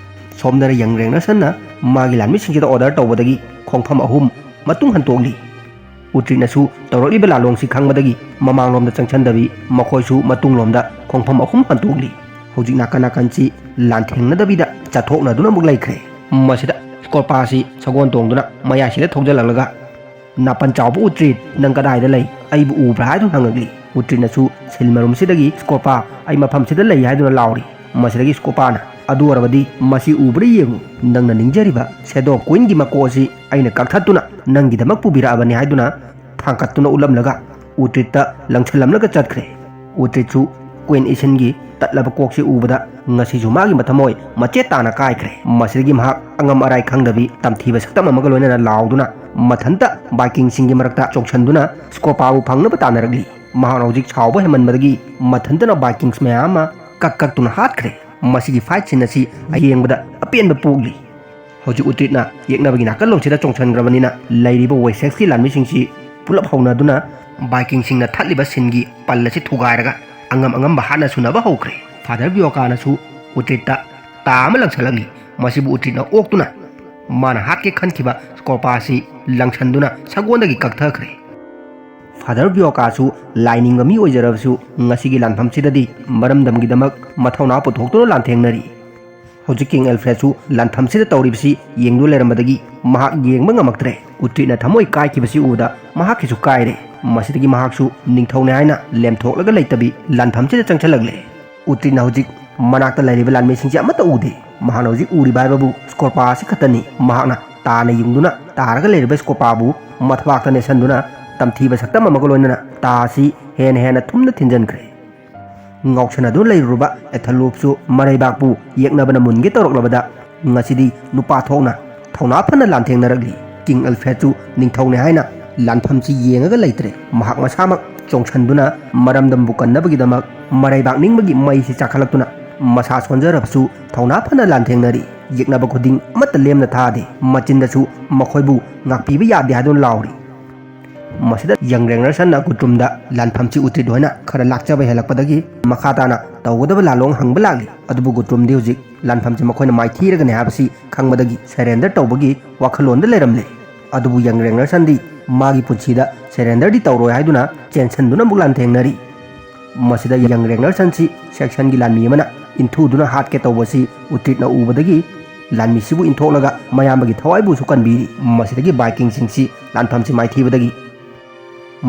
ꯁꯣꯝꯗꯅ ꯌꯪ ꯔꯦꯡꯅꯔꯁꯟꯅ ꯃꯥꯒꯤ ꯂꯥꯟꯃꯤꯁꯤꯡꯁꯤꯗ ꯑꯣꯔꯗꯔ ꯇꯧꯕꯗꯒꯤ ꯈꯣꯡꯐꯝ ꯑꯍꯨꯝ ꯃꯇꯨꯡ ꯍꯟꯇꯣꯛꯂꯤ꯫ ꯎꯇ꯭ꯔꯤꯠꯅꯁꯨ ꯇꯧꯔꯛꯂꯤꯕ ꯂꯥꯂꯣꯡꯁꯤ ꯈꯪꯕꯗꯒꯤ ꯃꯃꯥꯡꯂꯣꯝꯗ ꯆꯪꯁꯤꯟꯗꯕꯤ ꯃꯈꯣꯏꯁꯨ ꯃꯇꯨꯡꯂꯣꯝꯗ ꯈꯣꯡꯐꯝ ꯑꯍꯨꯝ ꯍꯟꯇꯣꯛꯂꯤ꯫ ꯍꯧꯖꯤꯛ ꯅꯥꯀꯟ ꯅꯥꯀꯟꯁꯤ ꯂꯥꯟꯊꯦꯡꯅꯗꯕꯤꯗ ꯆꯠꯊꯣꯛꯅꯗꯨꯅ ꯑꯃꯨꯛ ꯂꯩꯈ꯭ꯔꯦ꯫ ꯃꯁꯤꯗ ꯁ꯭ꯀꯣꯔꯄꯥꯁꯤ ꯁꯒꯣꯜ ꯇꯣꯡꯗꯨꯅ ꯃꯌꯥꯏꯁꯤꯗ ꯊꯧꯖꯤꯜꯂꯛꯂꯒ, "ꯅꯥꯄꯟ ꯆꯥꯎꯕ ꯎꯇ꯭ꯔꯤꯠ, ꯅꯪ ꯀꯗꯥꯏꯗ ꯂꯩ? ꯑꯩꯕꯨ ꯎꯕ꯭ꯔꯥ?" ꯍꯥꯏꯗꯨꯅ ꯍꯪꯉꯛꯂꯤ꯫ ꯎꯇ꯭ꯔꯤꯠꯅꯁꯨ ꯁꯤꯜ ꯃꯔꯨꯝꯁꯤꯗꯒꯤ, "ꯁ꯭ꯀꯣꯔꯄꯥ, ꯑꯩ ꯃꯐꯝꯁꯤꯗ ꯂꯩ," ꯍꯥꯏꯗꯨꯅ ꯂꯥꯎꯔꯤ꯫ ꯃꯁꯤꯗꯒꯤ ꯁ꯭ꯀꯣꯔꯄꯥꯅ, "ꯑꯗꯨ ꯑꯣꯏꯔꯕꯗꯤ ꯃꯁꯤ ꯎꯕ꯭ꯔꯥ ꯌꯦꯡꯉꯨ꯫ ꯅꯪꯅ ꯅꯤꯡꯖꯔꯤꯕ ꯁꯦꯗꯣ ꯀ꯭ꯋꯤꯟꯒꯤ ꯃꯀꯣꯛ ꯑꯁꯤ ꯑꯩꯅ ꯀꯛꯊꯠꯇꯨꯅ ꯅꯪꯒꯤꯗꯃꯛ ꯄꯨꯕꯤꯔꯛꯑꯕꯅꯤ," ꯍꯥꯏꯗꯨꯅ ꯊꯥꯡꯀꯠꯇꯨꯅ ꯎꯠꯂꯝꯂꯒ ꯎꯇ꯭ꯔꯤꯠꯇ ꯂꯪꯁꯤꯜꯂꯝꯂꯒ ꯆꯠꯈ꯭ꯔꯦ꯫ ꯎꯇ꯭ꯔꯤꯠꯁꯨ ꯀ꯭ꯋꯤꯟ ꯏꯁꯤꯟꯒꯤ ꯇꯠꯂꯕ ꯀꯣꯛꯁꯤ ꯎꯕꯗ ꯉꯁꯤꯁꯨ ꯃꯥꯒꯤ ꯃꯊꯃꯣꯏ ꯃꯆꯦꯠ ꯇꯥꯅ ꯀꯥꯏꯈ꯭ꯔꯦ꯫ ꯃꯁꯤꯗꯒꯤ ꯃꯍꯥꯛ ꯑꯉꯝ ꯑꯔꯥꯏ ꯈꯪꯗꯕꯤ ꯇꯝꯊꯤꯕ ꯁꯛꯇꯝ ꯑꯃꯒ ꯂꯣꯏꯅꯅ ꯂꯥꯎꯗꯨꯅ ꯃꯊꯟꯇ ꯕꯥꯏꯀꯤꯡꯁꯤꯡꯒꯤ ꯃꯔꯛꯇ ꯆꯣꯡꯁꯤꯟꯗꯨꯅ ꯁ꯭ꯀꯣꯔꯄꯥꯕꯨ ꯐꯪꯅꯕ ꯇꯥꯟꯅꯔꯛꯂꯤ꯫ ꯃꯍꯥꯛꯅ ꯍꯧꯖꯤꯛ ꯁꯥꯎꯕ ꯍꯦꯟꯃꯟꯕꯗꯒꯤ ꯃꯊꯟꯇꯅ ꯕꯥꯏꯀꯤꯡꯁ ꯃꯌꯥꯝ ꯑꯃ ꯀꯛ ꯀꯛꯇꯨꯅ ꯍꯥꯠꯈ꯭ꯔꯦ꯫ ꯃꯁꯤꯒꯤ ꯐꯥꯏꯠ ꯁꯤꯟ ꯑꯁꯤ ꯑꯌꯦꯡꯕꯗ ꯑꯄꯦꯟꯕ ꯄꯣꯛꯂꯤ꯫ ꯍꯧꯖꯤꯛ ꯎꯇ꯭ꯔꯤꯠꯅ ꯌꯦꯛꯅꯕꯒꯤ ꯅꯥꯀꯜꯂꯣꯝꯁꯤꯗ ꯆꯣꯡꯁꯤꯟꯈ꯭ꯔꯕꯅꯤꯅ, ꯂꯩꯔꯤꯕ ꯋꯦꯁꯦꯛꯁꯀꯤ ꯂꯥꯟꯃꯤꯁꯤꯡꯁꯤ ꯄꯨꯂꯞ ꯍꯧꯅꯗꯨꯅ ꯕꯥꯏꯀꯤꯡꯁꯤꯡꯅ ꯊꯠꯂꯤꯕ ꯁꯤꯟꯒꯤ ꯄꯜ ꯑꯁꯤ ꯊꯨꯒꯥꯏꯔꯒ ꯑꯉꯝ ꯑꯉꯝꯕ ꯍꯥꯠꯅ ꯁꯨꯅꯕ ꯍꯧꯈ꯭ꯔꯦ꯫ ꯐꯥꯗꯔ ꯕꯤꯌꯣꯀꯥꯅꯁꯨ ꯎꯇ꯭ꯔꯤꯠꯇ ꯇꯥ ꯑꯃ ꯂꯪꯁꯜꯂꯛꯂꯤ꯫ ꯃꯁꯤꯕꯨ ꯎꯇ꯭ꯔꯤꯠꯅ ꯑꯣꯛꯇꯨꯅ ꯃꯥꯅ ꯍꯥꯠꯀꯦ ꯈꯟꯈꯤꯕ ꯁ꯭ꯀꯣꯔꯄꯥ ꯑꯁꯤ ꯂꯪꯁꯟꯗꯨꯅ ꯁꯒꯣꯜꯗꯒꯤ ꯀꯛꯊꯈ꯭ꯔꯦ꯫ ꯐꯥꯗꯔ ꯕꯤꯌꯣꯀꯥꯁꯨ ꯂꯥꯏꯅꯤꯡꯕ ꯃꯤ ꯑꯣꯏꯖꯔꯕꯁꯨ, ꯉꯁꯤꯒꯤ ꯂꯥꯟꯐꯝꯁꯤꯗꯗꯤ ꯃꯔꯝꯗꯝꯒꯤꯗꯃꯛ ꯃꯊꯧꯅꯥ ꯄꯨꯊꯣꯛꯇꯨꯅ ꯂꯥꯟꯊꯦꯡꯅꯔꯤ꯫ ꯍꯧꯖꯤꯛ ꯀꯤꯡ ꯑꯦꯜꯐ꯭ꯔꯦꯗꯁꯨ ꯂꯥꯟꯐꯝꯁꯤꯗ ꯇꯧꯔꯤꯕꯁꯤ ꯌꯦꯡꯗꯨꯅ ꯂꯩꯔꯝꯕꯗꯒꯤ ꯃꯍꯥꯛ ꯌꯦꯡꯕ ꯉꯝꯃꯛꯇ꯭ꯔꯦ꯫ ꯎꯇ꯭ꯔꯤꯠꯅ ꯊꯃꯣꯏ ꯀꯥꯏꯈꯤꯕꯁꯤ ꯎꯕꯗ ꯃꯍꯥꯛꯀꯤꯁꯨ ꯀꯥꯏꯔꯦ꯫ ꯃꯁꯤꯗꯒꯤ ꯃꯍꯥꯛꯁꯨ ꯅꯤꯡꯊꯧꯅꯦ ꯍꯥꯏꯅ ꯂꯦꯝꯊꯣꯛꯂꯒ ꯂꯩꯇꯕꯤ ꯂꯥꯟꯐꯝꯁꯤꯗ ꯆꯪꯁꯤꯜꯂꯛꯂꯦ꯫ ꯎꯇ꯭ꯔꯤꯠꯅ ꯍꯧꯖꯤꯛ ꯃꯅꯥꯛꯇ ꯂꯩꯔꯤꯕ ꯂꯥꯟꯃꯤꯁꯤꯡꯁꯤ ꯑꯃꯠꯇ ꯎꯗꯦ꯫ ꯃꯍꯥꯛꯅ ꯍꯧꯖꯤꯛ ꯎꯔꯤꯕ ꯍꯥꯏꯕꯕꯨ ꯁ꯭ꯀꯣꯔꯄꯥ ꯑꯁꯤ ꯈꯛꯇꯅꯤ꯫ ꯃꯍꯥꯛꯅ ꯇꯥꯅ ꯌꯨꯡꯗꯨꯅ ꯇꯥꯔꯒ ꯂꯩꯔꯤꯕ ꯁ꯭ꯀꯣꯔꯄꯥꯕꯨ ꯃꯊꯕꯥꯛꯇ ꯅꯦꯠꯁꯟꯗꯨꯅ ꯇꯝꯊꯤꯕ ꯁꯛꯇꯝ ꯑꯃꯒ ꯂꯣꯏꯅꯅ ꯇꯥ ꯑꯁꯤ ꯍꯦꯟꯅ ꯍꯦꯟꯅ ꯊꯨꯝꯅ ꯊꯤꯟꯖꯤꯟꯈ꯭ꯔꯦ꯫ ꯉꯥꯎꯁꯟꯅꯗꯨꯅ ꯂꯩꯔꯨꯔꯕ ꯑꯦꯊꯂꯣꯞꯁꯨ ꯃꯔꯩꯕꯥꯛꯄꯨ ꯌꯦꯛꯅꯕꯅ ꯃꯨꯟꯒꯦ ꯇꯧꯔꯛꯂꯕꯗ, ꯉꯁꯤꯗꯤ ꯅꯨꯄꯥ ꯊꯣꯛꯅ ꯊꯧꯅꯥ ꯐꯅ ꯂꯥꯟꯊꯦꯡꯅꯔꯛꯂꯤ꯫ ꯀꯤꯡ ꯑꯜꯐ꯭ꯔꯦꯗꯁꯨ ꯅꯤꯡꯊꯧꯅꯦ ꯍꯥꯏꯅ ꯂꯥꯟꯐꯝꯁꯤ ꯌꯦꯡꯉꯒ ꯂꯩꯇ꯭ꯔꯦ꯫ ꯃꯍꯥꯛ ꯃꯁꯥꯃꯛ ꯆꯣꯡꯁꯟꯗꯨꯅ ꯃꯔꯝꯗꯝꯕꯨ ꯀꯟꯅꯕꯒꯤꯗꯃꯛ ꯃꯔꯩꯕꯥꯛ ꯅꯤꯡꯕꯒꯤ ꯃꯩꯁꯤ ꯆꯥꯛꯈꯠꯂꯛꯇꯨꯅ ꯃꯁꯥ ꯁꯣꯟꯖꯔꯕꯁꯨ ꯊꯧꯅꯥ ꯐꯅ ꯂꯥꯟꯊꯦꯡꯅꯔꯤ꯫ ꯌꯦꯛꯅꯕ ꯈꯨꯗꯤꯡ ꯑꯃꯠꯇ ꯂꯦꯝꯅ ꯊꯥꯗꯦ꯫ ꯃꯆꯤꯟꯗꯁꯨ ꯃꯈꯣꯏꯕꯨ ꯉꯥꯛꯄꯤꯕ ꯌꯥꯗꯦ ꯍꯥꯏꯗꯨꯅ ꯂꯥꯎꯔꯤ꯫ ꯃꯁꯤꯗ ꯌꯪ ꯔꯦꯡꯅꯔꯁꯟꯅ ꯒꯨꯇ꯭ꯔꯨꯝꯗ ꯂꯥꯟꯐꯝꯁꯤ ꯎꯇ꯭ꯔꯤꯠ ꯍꯣꯏꯅ ꯈꯔ ꯂꯥꯛꯆꯕ ꯍꯦꯜꯂꯛꯄꯗꯒꯤ ꯃꯈꯥ ꯇꯥꯅ ꯇꯧꯒꯗꯕ ꯂꯥꯂꯣꯡ ꯍꯪꯕ ꯂꯥꯛꯂꯤ꯫ ꯑꯗꯨꯕꯨ ꯒꯨꯇ꯭ꯔꯨꯝꯗꯤ ꯍꯧꯖꯤꯛ ꯂꯥꯟꯐꯝꯁꯤ ꯃꯈꯣꯏꯅ ꯃꯥꯏꯊꯤꯔꯒꯅꯤ ꯍꯥꯏꯕꯁꯤ ꯈꯪꯕꯗꯒꯤ ꯁꯔꯦꯟꯗꯔ ꯇꯧꯕꯒꯤ ꯋꯥꯈꯜꯂꯣꯟꯗ ꯂꯩꯔꯝꯂꯦ꯫ ꯑꯗꯨꯕꯨ ꯌꯪ ꯔꯦꯡꯅꯔꯁꯟꯗꯤ ꯃꯥꯒꯤ ꯄꯨꯟꯁꯤꯗ ꯁꯔꯦꯟꯗꯔꯗꯤ ꯇꯧꯔꯣꯏ ꯍꯥꯏꯗꯨꯅ ꯆꯦꯟꯁꯤꯟꯗꯨꯅ ꯑꯃꯨꯛ ꯂꯥꯟꯊꯦꯡꯅꯔꯤ꯫ ꯃꯁꯤꯗ ꯌꯪ ꯔꯦꯡꯅꯔꯁꯟꯁꯤ ꯁꯦꯛꯁꯟꯒꯤ ꯂꯥꯟꯃꯤ ꯑꯃꯅ ꯏꯟꯊꯨꯗꯨꯅ ꯍꯥꯠꯀꯦ ꯇꯧꯕꯁꯤ ꯎꯇ꯭ꯔꯤꯠꯅ ꯎꯕꯗꯒꯤ ꯂꯥꯟꯃꯤꯁꯤꯕꯨ ꯏꯟꯊꯣꯛꯂꯒ ꯃꯌꯥꯝꯕꯒꯤ ꯊꯋꯥꯏꯕꯨꯁꯨ ꯀꯟꯕꯤꯔꯤ꯫ ꯃꯁꯤꯗꯒꯤ ꯕꯥꯏꯀꯤꯡꯁꯤꯡꯁꯤ ꯂꯥꯟꯐꯝꯁꯤ ꯃꯥꯏꯊꯤꯕꯗꯒꯤ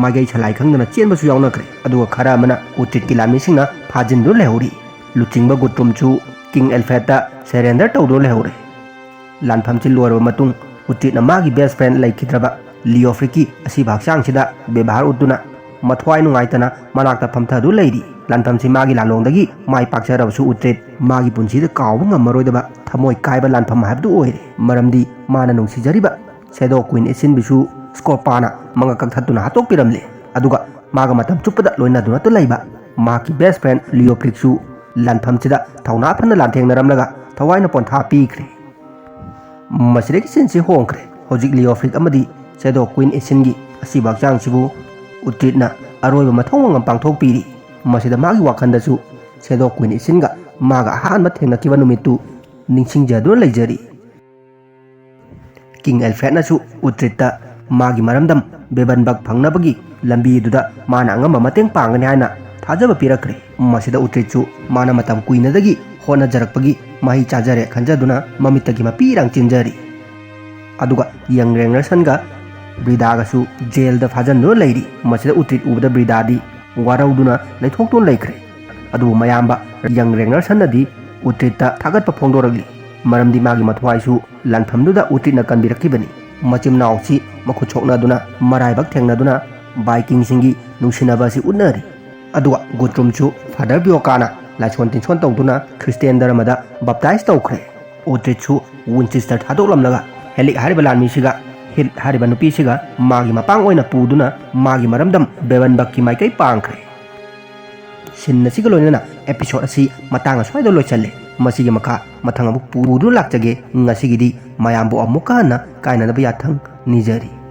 ꯃꯥꯏꯀꯩ ꯁꯂꯥꯏ ꯈꯪꯗꯅ ꯆꯦꯟꯕꯁꯨ ꯌꯥꯎꯅꯈ꯭ꯔꯦ꯫ ꯑꯗꯨꯒ ꯈꯔ ꯑꯃꯅ ꯎꯇ꯭ꯔꯤꯠꯀꯤ ꯂꯥꯟꯃꯤꯁꯤꯡꯅ ꯐꯥꯖꯤꯟꯗꯨꯅ ꯂꯩꯍꯧꯔꯤ꯫ ꯂꯨꯆꯤꯡꯕ ꯒꯨꯇ꯭ꯔꯨꯝꯁꯨ ꯀꯤꯡ ꯑꯦꯜꯐ꯭ꯔꯦꯗꯇ ꯁꯔꯦꯟꯗꯔ ꯇꯧꯗꯨꯅ ꯂꯩꯍꯧꯔꯦ꯫ ꯂꯥꯟꯐꯝꯁꯤ ꯂꯣꯏꯔꯕ ꯃꯇꯨꯡ ꯎꯇ꯭ꯔꯤꯠꯅ ꯃꯥꯒꯤ ꯕꯦꯁ ꯐ꯭ꯔꯦꯟ ꯂꯩꯈꯤꯗ꯭ꯔꯕ ꯂꯤꯑꯣꯐ꯭ꯔꯤꯛꯀꯤ ꯑꯁꯤꯕ ꯍꯛꯆꯥꯡꯁꯤꯗ ꯕꯦꯕꯥꯔ ꯎꯠꯇꯨꯅ ꯃꯊ꯭ꯋꯥꯏ ꯅꯨꯡꯉꯥꯏꯇꯅ ꯃꯅꯥꯛꯇ ꯐꯝꯊꯗꯨ ꯂꯩꯔꯤ꯫ ꯂꯥꯟꯐꯝꯁꯤ ꯃꯥꯒꯤ ꯂꯥꯂꯣꯡꯗꯒꯤ ꯃꯥꯏ ꯄꯥꯛꯆꯔꯕꯁꯨ ꯎꯇ꯭ꯔꯤꯠ ꯃꯥꯒꯤ ꯄꯨꯟꯁꯤꯗ ꯀꯥꯎꯕ ꯉꯝꯃꯔꯣꯏꯗꯕ ꯊꯃꯣꯏ ꯀꯥꯏꯕ ꯂꯥꯟꯐꯝ ꯍꯥꯏꯕꯗꯨ ꯑꯣꯏꯔꯦ꯫ ꯃꯔꯝꯗꯤ ꯃꯥꯅ ꯅꯨꯡꯁꯤꯖꯔꯤꯕ ꯁꯦꯗꯣ ꯀ꯭ꯋꯤꯟ ꯏꯁꯤꯟꯕꯤꯁꯨ ꯁ꯭ꯀꯣꯔꯄꯥꯅ ꯃꯉꯛ ꯀꯛꯊꯠꯇꯨꯅ ꯍꯥꯠꯇꯣꯛꯄꯤꯔꯝꯂꯦ꯫ ꯑꯗꯨꯒ ꯃꯥꯒ ꯃꯇꯝ ꯆꯨꯞꯄꯗ ꯂꯣꯏꯅꯗꯨꯅꯇ ꯂꯩꯕ ꯃꯍꯥꯛꯀꯤ best friend ꯂꯤꯑꯣꯐ꯭ꯔꯤꯛꯁꯨ ꯂꯥꯟꯐꯝꯁꯤꯗ ꯊꯧꯅꯥ ꯐꯅ ꯂꯥꯟꯊꯦꯡꯅꯔꯝꯂꯒ ꯊꯋꯥꯏꯅ ꯄꯣꯟꯊꯥ ꯄꯤꯈ꯭ꯔꯦ꯫ ꯃꯁꯤꯗꯒꯤ ꯁꯤꯟꯁꯤ ꯍꯣꯡꯈ꯭ꯔꯦ꯫ ꯍꯧꯖꯤꯛ ꯂꯤꯑꯣꯐ꯭ꯔꯤꯛ ꯑꯃꯗꯤ ꯁꯦꯗꯣ ꯀ꯭ꯋꯤꯟ ꯏꯁꯤꯟꯒꯤ ꯑꯁꯤꯕ ꯍꯛꯆꯥꯡꯁꯤꯕꯨ ꯎꯇ꯭ꯔꯤꯠꯅ ꯑꯔꯣꯏꯕ ꯃꯊꯧ ꯃꯉꯝ ꯄꯥꯡꯊꯣꯛꯄꯤꯔꯤ꯫ ꯃꯁꯤꯗ ꯃꯥꯒꯤ ꯋꯥꯈꯜꯗꯁꯨ ꯁꯦꯗꯣ ꯀ꯭ꯋꯤꯟ ꯏꯁꯤꯟꯒ ꯃꯥꯒ ꯑꯍꯥꯟꯕ ꯊꯦꯡꯅꯈꯤꯕ ꯅꯨꯃꯤꯠꯇꯨ ꯅꯤꯡꯁꯤꯡꯖꯗꯨꯅ ꯂꯩꯖꯔꯤ꯫ ꯀꯤꯡ ꯑꯦꯜꯐ꯭ꯔꯦꯗꯅꯁꯨ ꯎꯇ꯭ꯔꯤꯠꯇ ꯃꯥꯒꯤ ꯃꯔꯝꯗꯝ ꯕꯦꯕꯟꯕꯛ ꯐꯪꯅꯕꯒꯤ ꯂꯝꯕꯤꯗꯨꯗ ꯃꯥꯅ ꯑꯉꯝꯕ ꯃꯇꯦꯡ ꯄꯥꯡꯒꯅꯤ ꯍꯥꯏꯅ ꯊꯥꯖꯕ ꯄꯤꯔꯛꯈ꯭ꯔꯦ꯫ ꯃꯁꯤꯗ ꯎꯇ꯭ꯔꯤꯠꯁꯨ ꯃꯥꯅ ꯃꯇꯝ ꯀꯨꯏꯅꯗꯒꯤ ꯍꯣꯠꯅꯖꯔꯛꯄꯒꯤ ꯃꯍꯩ ꯆꯥꯖꯔꯦ ꯈꯟꯖꯗꯨꯅ ꯃꯃꯤꯠꯇꯒꯤ ꯃꯄꯤ ꯏꯔꯥꯡ ꯆꯦꯟꯖꯔꯤ꯫ ꯑꯗꯨꯒ ꯌꯪ ꯔꯦꯡꯅꯔꯁꯟꯒ ꯕ꯭ꯔꯤꯗꯥꯒꯁꯨ ꯖꯦꯜꯗ ꯐꯥꯖꯤꯟꯗꯨꯅ ꯂꯩꯔꯤ꯫ ꯃꯁꯤꯗ ꯎꯇ꯭ꯔꯤꯠ ꯎꯕꯗ ꯕ꯭ꯔꯤꯗꯥꯗꯤ ꯋꯥꯔꯧꯗꯨꯅ ꯂꯩꯊꯣꯛꯇꯨꯅ ꯂꯩꯈ꯭ꯔꯦ꯫ ꯑꯗꯨꯕꯨ ꯃꯌꯥꯝꯕ ꯌꯪ ꯔꯦꯡꯅꯔꯁꯟꯅꯗꯤ ꯎꯇ꯭ꯔꯤꯠꯇ ꯊꯥꯒꯠꯄ ꯐꯣꯡꯗꯣꯔꯛꯂꯤ꯫ ꯃꯔꯝꯗꯤ ꯃꯥꯒꯤ ꯃꯊ꯭ꯋꯥꯏꯁꯨ ꯂꯥꯟꯐꯝꯗꯨꯗ ꯎꯇ꯭ꯔꯤꯠꯅ ꯀꯟꯕꯤꯔꯛꯈꯤꯕꯅꯤ꯫ ꯃꯆꯤꯟ ꯃꯅꯥꯎꯁꯤ ꯃꯈꯨꯠ ꯁꯣꯛꯅꯗꯨꯅ ꯃꯔꯥꯏꯕꯛ ꯊꯦꯡꯅꯗꯨꯅ ꯚꯥꯏꯀꯤꯡꯁꯤꯡꯒꯤ ꯅꯨꯡꯁꯤꯅꯕ ꯑꯁꯤ ꯎꯠꯅꯔꯤ꯫ ꯑꯗꯨꯒ ꯒꯨꯇ꯭ꯔꯨꯝꯁꯨ ꯐꯥꯗꯔ ꯕꯤꯌꯣꯀꯥꯅ ꯂꯥꯏꯁꯣꯟ ꯇꯤꯟꯁꯣꯟ ꯇꯧꯗꯨꯅ ꯈ꯭ꯔꯤꯁꯇꯤꯌꯥꯟ ꯙꯔꯃꯗ ꯕꯞꯇꯥꯏꯖ ꯇꯧꯈ꯭ꯔꯦ꯫ ꯎꯇ꯭ꯔꯤꯠꯁꯨ ꯋꯤꯟꯆꯦꯁꯇꯔ ꯊꯥꯗꯣꯛꯂꯝꯂꯒ ꯍꯦꯂꯤꯛ ꯍꯥꯏꯔꯤꯕ ꯂꯥꯟꯃꯤꯁꯤꯒ ꯍꯤꯜ ꯍꯥꯏꯔꯤꯕ ꯅꯨꯄꯤꯁꯤꯒ ꯃꯥꯒꯤ ꯃꯄꯥꯡ ꯑꯣꯏꯅ ꯄꯨꯗꯨꯅ ꯃꯥꯒꯤ ꯃꯔꯝꯗꯝ ꯕꯦꯕꯟꯕꯛꯀꯤ ꯃꯥꯏꯀꯩ ꯄꯥꯡꯈ꯭ꯔꯦ꯫ ꯁꯤꯟ ꯑꯁꯤꯒ ꯂꯣꯏꯅꯅ episode ꯑꯁꯤ ꯃꯇꯥꯡ ꯑꯁ꯭ꯋꯥꯏꯗ ꯂꯣꯏꯁꯜꯂꯦ꯫ ꯃꯁꯤꯒꯤ ꯃꯈꯥ ꯃꯊꯪ ꯑꯃꯨꯛ ꯄꯨꯗꯨꯅ ꯂꯥꯛꯆꯒꯦ꯫ ꯉꯁꯤꯒꯤꯗꯤ ꯃꯌꯥꯝꯕꯨ ꯑꯃꯨꯛꯀ ꯍꯟꯅ ꯀꯥꯏꯅꯗꯕ ꯌꯥꯊꯪ ꯅꯤꯖꯔꯤ꯫